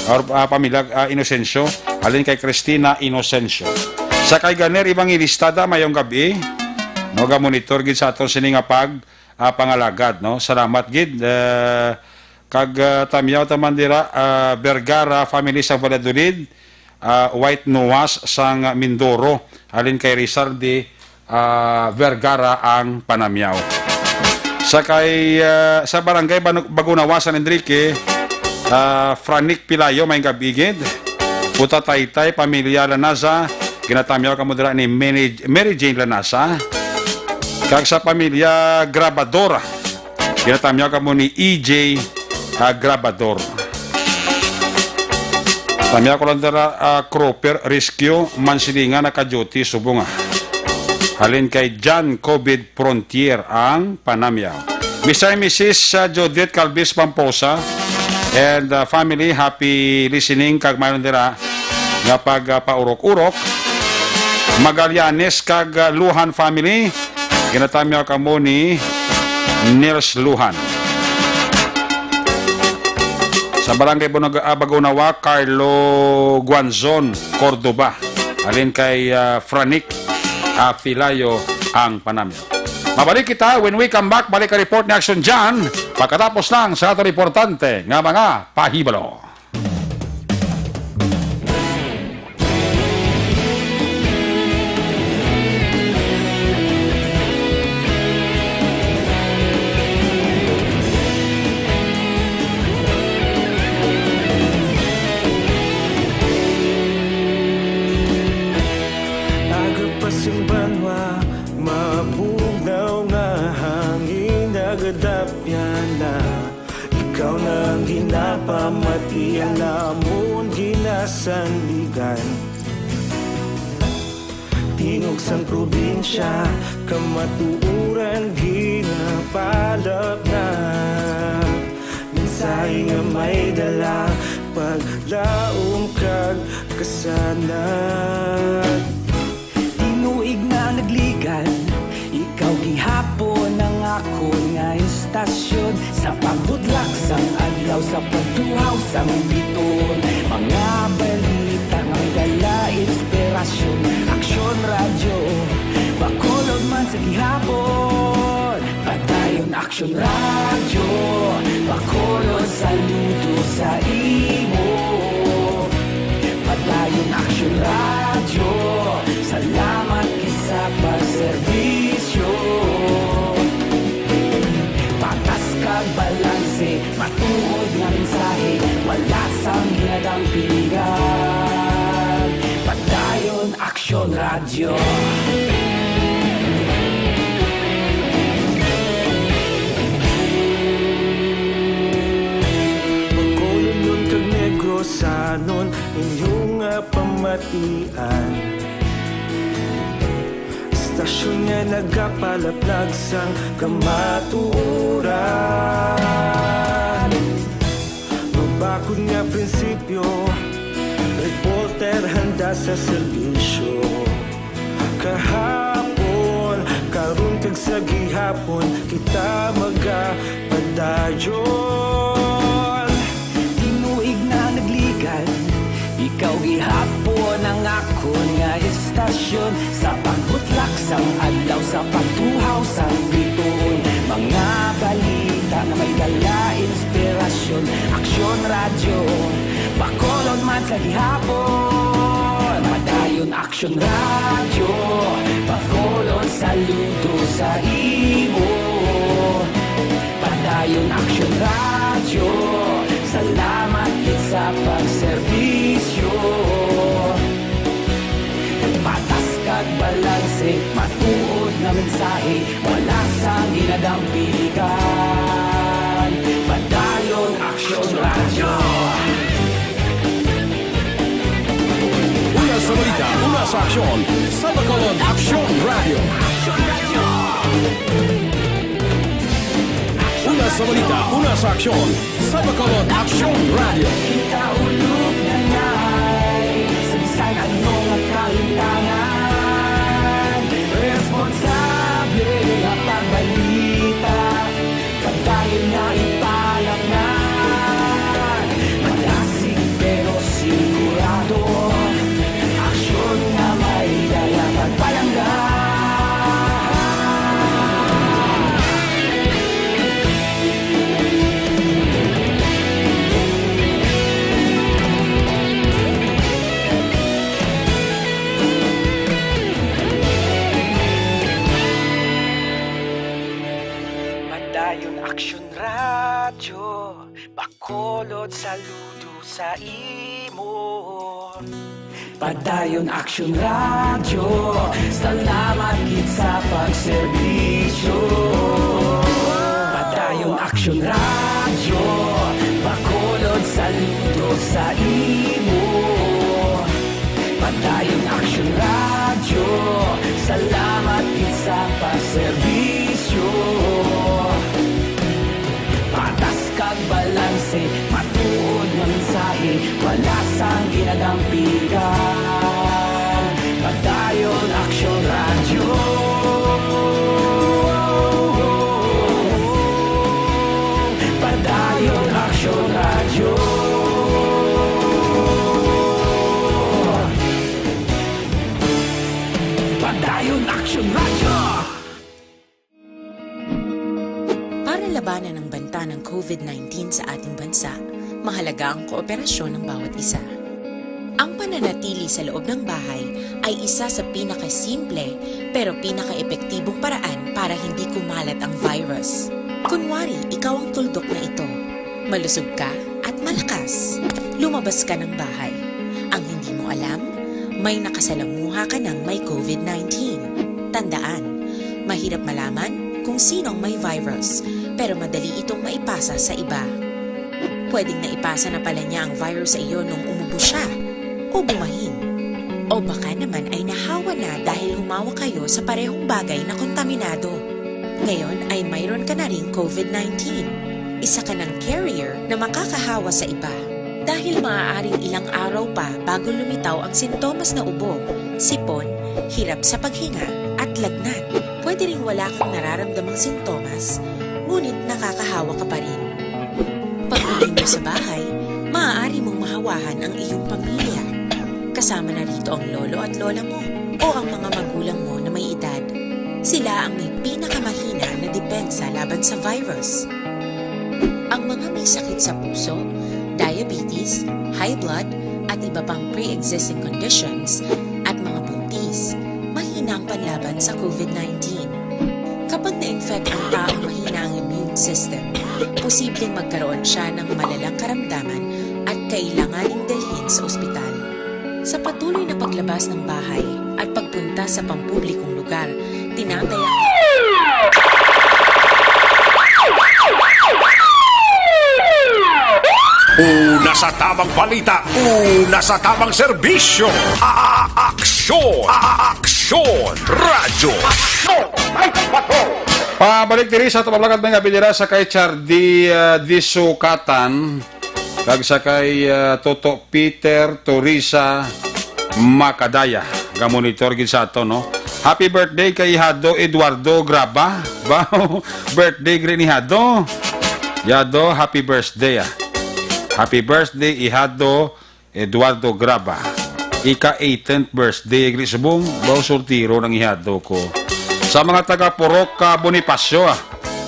Or, ah, pamilya, ah, Inocencio, halin kay Cristina Inocencio. Sa kay Ganer Evangelista da, mayong gabi, no, ga-monitor gid sa aton sini nga pag, ah, pangalagad, no. Salamat gid, eh, kag, ah, tamyaw ta man dira, ah, Vergara family sa Valladolid, ah, White Noas sang Mindoro, halin kay Rizal de ah, Vergara ang panamyaw. Sa kay, ah, sa Barangay Banu-, Bagunawa, San Enrique, ah, Franik Pilayo, may gab-i gid. Puta Taytay, pamilya Lanasa, ginatamyaw kamo dira ni Mary, Mary Jane Lanasa. Kag sa pamilya Grabador, ginatamyaw kamo ni E J, ah, Grabador. Tamyaw ko lang dira, ah, Cropper Rescue, Mansilingan, naka-duty, subong, ah. Halin kay John Covid Frontier ang panamyaw. Mister and Missus, ah, Judith Calvis Pamposa and, ah, family, happy listening kag maayo dira nga pag, ah, paurok-urok. Magallanes kag, ah, Luhan family, ginatamyaw kamo ni Nels Luhan. Sa Barangay Bunag-, ah, Bagunawa, Carlo Guanzon Cordova. Halin kay, ah, Franik, ah, Filayo ang panamyaw. Mabalik kita when we come back. Balik ang report ni Action John pagkatapos lang sa aton importante nga mga pahibalo. Aga pa sing banwa, mabugnaw nga hangin nagadapyan na. Ikaw na ang ginapamati, ang namon ginasandigan. Tingog sang probinsya, kamatuoran ginapalapnag. Mensahe nga may dala, paglaom kag kasanag. Tinuig na nagligan, ikaw gihapon ang akon nga istasyon. Sa pagbutlak sang adlaw, sa pagtuhaw sang biton, mga balita nga may dala inspirasyon. Aksyon Radyo, Bacolod man sa gihapon. Padayon Aksyon Radyo, Bacolod, saludo sa imo. Padayon Aksyon Radyo, salamat gid sa pagserbisyo. Patas kag balanse, matuod nga mensahe, wala sang ginadampigan. Padayon Aksyon Radyo. Bacolodnon kag Negrosanon, inyo nga pamatian. Istasyon nga nagapalaplag sang kamatuoran. Mabakod nga prinsipyo, reporter handa sa serbisyo. Kahapon, karon kag sa gihapon, kita magapadayon. Tinuig na nagligan, ikaw gihapon ang akon nga istasyon. Sa pagbutlak sang adlaw, sa pagtuhaw sang bituon, mga balita nga may dala inspirasyon. Aksyon Radyo, Bacolod man sa gihapon. Padayon Aksyon Radyo, Bacolod, saludo sa imo. Padayon Aksyon Radyo, salamat gid sa pagserbisyo. Patas kag balanse, matuod nga mensahe, wala sang ginadampigan. Padayon Aksyon Radyo. Una sa balita, una sa aksyon, sa Bacolod Aksyon Radyo. Una sa balita, una sa aksyon, sa Bacolod Aksyon Radyo. Kita ulog na ngay, sa bisan ano nga kalintangan, responsable nga pagbalita, padayon nga ipalapngan. Madasig pero sigurado, aksyon nga may dala pagpalangga. sa imo. Padayon Aksyon Radyo, salamat gid sa pagserbisyo. Padayon Aksyon Radyo, Bacolod, saludo sa imo. Padayon Aksyon Radyo, salamat gid sa pagserbisyo. Patas kag balanse, matuod nga mensahe, wala sang ginadampigan. Padayon Aksyon Radyo. Padayon Aksyon Radyo. Padayon Aksyon Radyo. Para labanan ang banta ng COVID nineteen sa ating bansa, mahalaga ang kooperasyon ng bawat isa. Ang pananatili sa loob ng bahay ay isa sa pinakasimple pero pinakaepektibong paraan para hindi kumalat ang virus. Kunwari, ikaw ang tuldok na ito. Malusog ka at malakas. Lumabas ka ng bahay. Ang hindi mo alam, may nakasalamuha ka ng may COVID nineteen. Tandaan, mahirap malaman kung sino ang may virus, pero madali itong maipasa sa iba. Pwedeng naipasa na pala niya ang virus sa iyo nung umubo siya o bumahin. O baka naman ay nahawa na dahil humawak kayo sa parehong bagay na kontaminado. Ngayon ay mayroon ka na ring COVID nineteen. Isa ka ng carrier na makakahawa sa iba. Dahil maaaring ilang araw pa bago lumitaw ang sintomas na ubo, sipon, hirap sa paghinga, at lagnat. Pwede ring wala kang nararamdamang sintomas, ngunit nakakahawa ka pa rin. Pag-uwi mo sa bahay, maaari mong mahawahan ang iyong pamilya. Kasama na rito ang lolo at lola mo o ang mga magulang mo na may edad. Sila ang may pinakamahina na depensa laban sa virus. Ang mga may sakit sa puso, diabetes, high blood, at iba pang pre-existing conditions, at mga buntis, mahina ang panlaban sa COVID nineteen. Kapag na-infect ang taong mahina ang immune system, posibleng magkaroon siya ng malalang karamdaman at kailanganing dalhin sa ospital. Sa patuloy na paglabas ng bahay at pagpunta sa pampublikong lugar, tinataya Una sa tamang balita, una sa tamang serbisyo. A-, a-, aksyon, a-, aksyon, radyo. Aksyon, ay, patrol. Pabalik diri sa tabang lakat, mga bidira, sa kay Chardy, ah, Disukatan, kag sa kay, ah, Toto Peter Torisa Makadaya. Ga-monitor gid sa ato, no? Happy birthday kay Ihado Eduardo Graba. Wow, birthday gid ni Ihado. Ihado, happy birthday, ah. Happy birthday, Ihado Eduardo Graba. Ika eighteenth birthday, gid subong, baw soltero nang Ihado ko. Sa mga taga Purok, ah, Bonifacio, ah,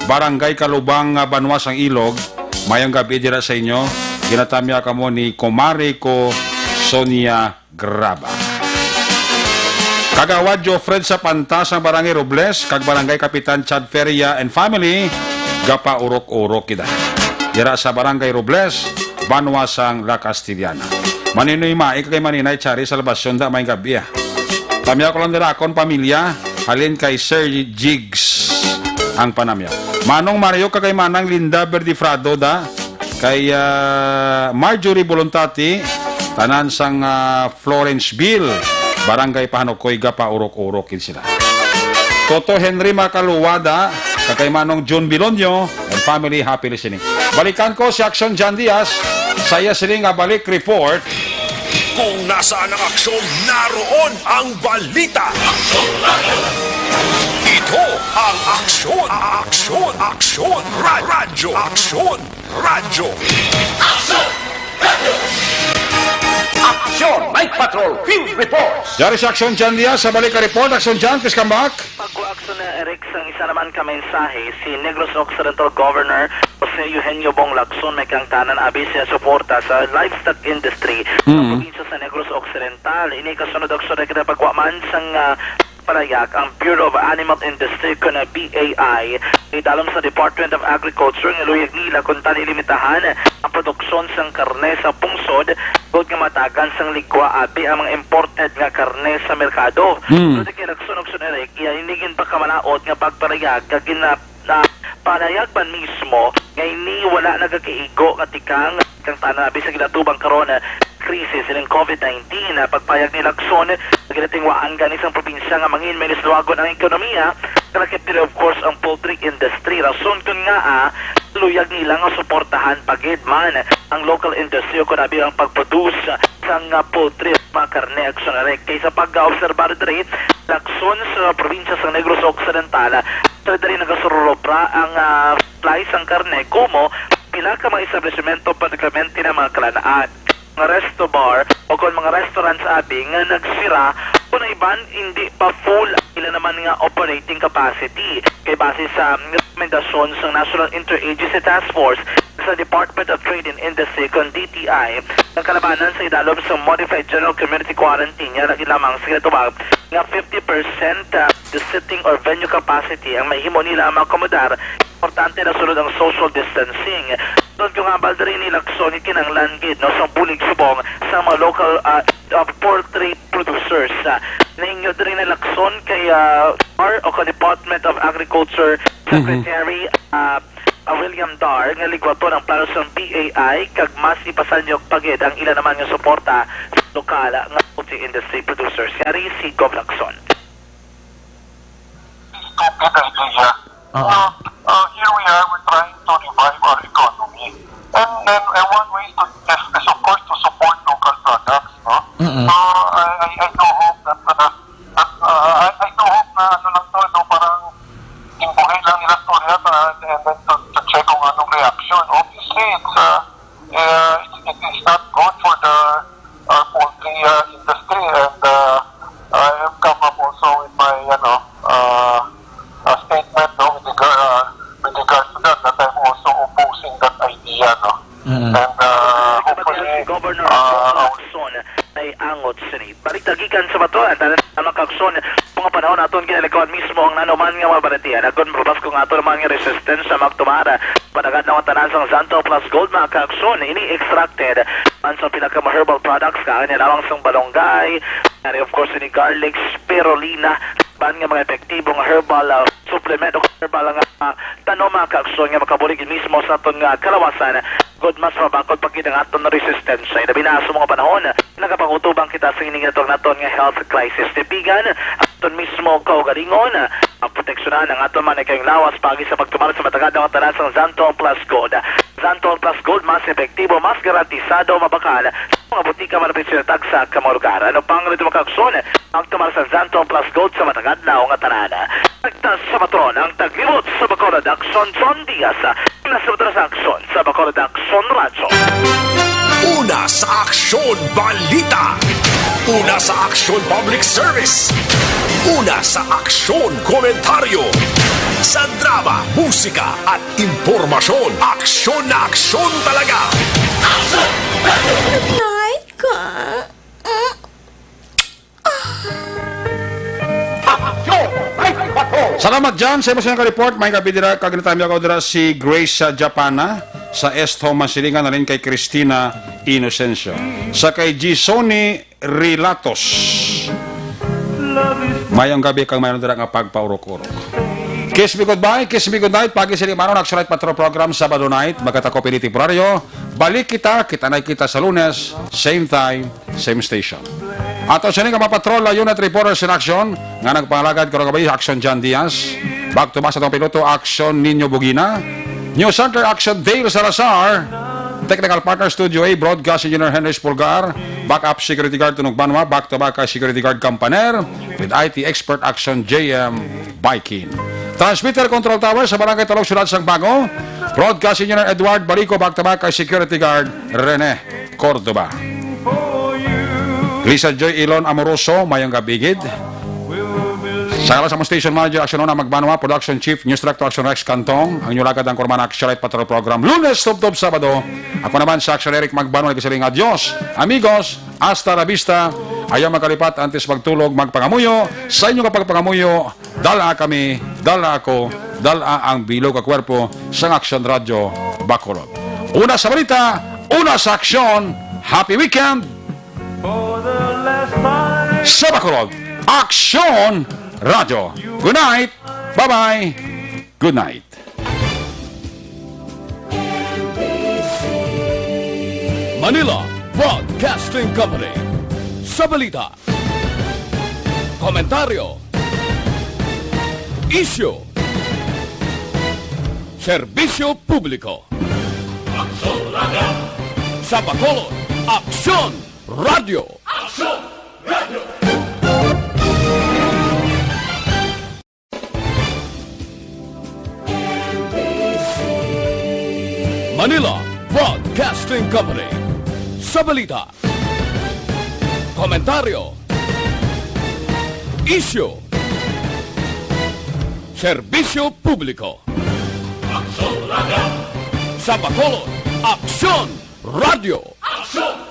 Barangay Kalubang, ah, Banwa sang Ilog, mayong gabi dira sa inyo. Ginatamya kamo ni Kumare ko, Sonia Graba. Kagawad Jofred Sapanta sang Barangay Robles, kag Barangay Kapitan Chad Feria and family, gapaurok-urok kita. Dira sa Barangay Robles, Banwa sang La Castellana. Maninoy Mai kag kay Maninay Chari Salvacion da, may gabi, ah. Tamya ko lang dira akon pamilya, halin kay Sir Jigs ang panamya. Manong Mario kag kay Manang Linda Verdifrado da, kay, ah, Marjorie Bolontati, tanan sang, ah, Florenceville, Barangay Pahanukoy, gapaurok-urok gid sila. Toto Henry Macaluwada, kag kay Manong Jun Bilonyo, and family, happy listening. Balikan ko si Aksyon John Diaz, sa iya sini nga balik report. Kung nasaan ang aksyon, naroon ang balita. Ito ang Aksyon, Aksyon, Aksyon, Ra-, Radyo Aksyon. Radyo. Aksyon! Radyo! Aksyon! Night Patrol Field Reports! Yari sa Aksyon John Diaz, sa balik ka report. Aksyon John, please come back. Pagwa Aksyon na Eric, sang isa naman ka mensahe, si Negros Occidental Governor Jose Eugenio Bong Lacson may kangtanan abi siya suporta sa livestock industry sa Hmm. probinsya sa Negros Occidental. Ini kasunod, Aksyon, na kita pagwa man sang, ah, Parayag ang Bureau of Animal Industry, kon B A I, idalom sa Department of Agriculture nga luyag nila kon tani limitahan ang produksyon sang karne sa pungsod, tungod nga matagan sang ligwa abi ang mga imported nga karne sa merkado. Hmm. Pero kay Lacson ug Son Eric, iya ini ginpakamalaot nga pagparayag nga gina-, na parayag man mismo nga ini wala nagakaigo nga tikang kang tanan abi sa ginatubang karon krisis ining COVID nineteen. Pagpayag ni Lacson, ginatingwaan gani sang probinsya nga mangin may lisluagon ang ekonomiya, kalakip diri, of course, ang poultry industry. Rason kon ngaa luyag nila nga suportahan pa gid man ang local industry o kon abi ang pagproduce sang, ah, poultry, mga karne, Lacson Eric. Kay sa pag-obserbar diri, Lacson, sa probinsya sang Negros Occidental, sa diri nagasururobra ang, ah, supply sang karne, kumo pila ka mga establishmento permanente na mga kalanaan, mga resto bar, o kon mga restaurants abi nga nagsira, kon ang iban hindi pa full ang ila naman nga operating capacity. Kay base sa rekomendasyon sang National Interagency Task Force sa Department of Trade and Industry, kon D T I, ang kalabanan sa idalom sa Modified General Community Quarantine niya lagi lamang sa ginatawag nga fifty percent, ah, the seating or venue capacity ang mahimo nila maakomodar. Importante na sulod ang social distancing. Tungod kung hambal diri ni Lacson, kinahanglan gid, no, sa bulig subong sa mga local, ah, ah, poultry producers. Ah, naingyo diri ni Lacson kay, ah, Dar o ka Department of Agriculture Mhm. Secretary, ah, ah, William Dar, nga ligwaton ang plano sang B A I kag mas ipasanyog pa gid ang ila naman nga suporta sa lokal nga poultry industry producers. Yari si Gov Lacson. Stupid idea. Oo. Uh, uh, here we are, we're trying to revive our economy. And then, and one way to this is, of course, to support local products, no? Mm-mm. So, I, I, I do hope that, uh, that, uh, I, I do hope na ano lang to, no? Parang imbuhi lang nila storya, uh, and then to, to check kung anong reaction. Obviously, it's, uh, uh, it, it is not good for the, uh, poultry, uh, industry, and, uh, I have come up also with my, ano, uh, uh, statement, no, with regard, uh, with regard to that, that I'm also opposing that idea, no. Mm. And, uh, hopefully, Governor uh, Lacson ay angot sini. Balita gikan sa Bato, ang tanan nga mga kaagsoon, mga panahon aton ginalikawan mismo ang nanuman nga mga balatian. Agon mapabaskog nga aton man nga resistensya magtumar. Panagadlaw ang tanan sang Xanthone Plus Gold, mga kaagsoon. Ini extracted man sa pila ka mga herbal products, kaangay lamang sang balunggay, yari, of course, ini garlic, spirulina, ban nga mga epektibo nga herbal, ah, supplement o herbal nga, ah, tanom, mga kaagsoon, nga makabulig mismo sa aton nga kalawasan. Gud mas mabakod pa gid ang aton resistensya. Ilabi na sa mga panahon, nagapangutubang kita sa ining natawag naton nga health crisis. Tipigan aton mismo kaugalingon, ang proteksyonan ang aton man kayong lawas pagi sa pagtumar sa matagad nga tanan sang Xanthone Plus Gold. Xanthone Plus Gold, mas epektibo, mas garantisado, mabakal sa mga butika malapit sa tagsa ka mga lugar. Ano pang rito, mga kaagsoon? Magtumar sa Xanthone Plus Gold sa matag adlaw nga tanan. Nagtas sa patron ang taglibot sa Bacolod Aksyon, John Diaz. Una sa patron sa aksyon sa Bacolod Aksyon Radyo. Una sa aksyon balita. Una sa aksyon public service. Una sa aksyon komentaryo. Sa drama, musika at impormasyon, aksyon na aksyon talaga. Night ka. Salamat, John, sa imo sa report. May gabi dira, kag natami ako dira si Grace, ah, Japana, sa East Thomas Silingan, na rin kay Christina Inocencio. Sa kay Gisoni Rilatos. Mayong gabi kang mayroon dira nga pagpaurok-urok. Kiss me goodbye, kiss me goodnight. Pagi sa limano, Action Night Patrol Program, Sabado night. Magkatakop ini temporaryo. Balik kita, kita na kita sa Lunes, same time, same station. Ato sini nga mga patrol, unit reporters in action, nga nagpangalagad karong gabi, Action John Diaz. Back to back sa atong piloto, Action Nino Bugina. News Center, Action Dale Salazar. Technical partner, Studio A, Broadcast Engineer Henry Pulgar. Backup security guard, Tunog Banwa. Back to back kay security guard Campaner. With I T expert, Action J M Baikin. Transmitter Control Tower sa Barangay Talog, Siyudad sang Bago. Broadcast Engineer Edward Balico, back to back kay security guard Rene Cordova. Lisa Joy Ilon Amoroso, mayong gabi gid. Sa ngalan sa among station manager, Action Ona Magbanwa, production chief, news director, Action Rex Cantong, ang inyong lagad, ang kurman, Action Night Patrol Program, Lunes tubtob Sabado. Ako naman si Action Eric Magbanwa, nagsiling, adios, amigos, hasta la vista, Ayaw makalipat, antes magtulog, magpangamuyo. Sa inyo nga pagpangamuyo, dala kami, dala ako, dala ang bilog ka kwerpo sang Aksyon Radyo Bacolod. Una sa balita, una sa aksyon. Happy weekend! Sa Bacolod, Aksyon Radyo. Good night! Bye-bye! Good night! Manila Broadcasting Company. Sa balita, komentaryo, isyu, serbisyo publiko. Aksyon Radyo. Sa Bacolod, Aksyon Radyo. Aksyon Radyo. Manila Broadcasting Company. Sa balita, komentaryo, isyu, serbisyo publiko. Aksyon Radyo. Sa Bacolod, Aksyon Radyo. Aksyon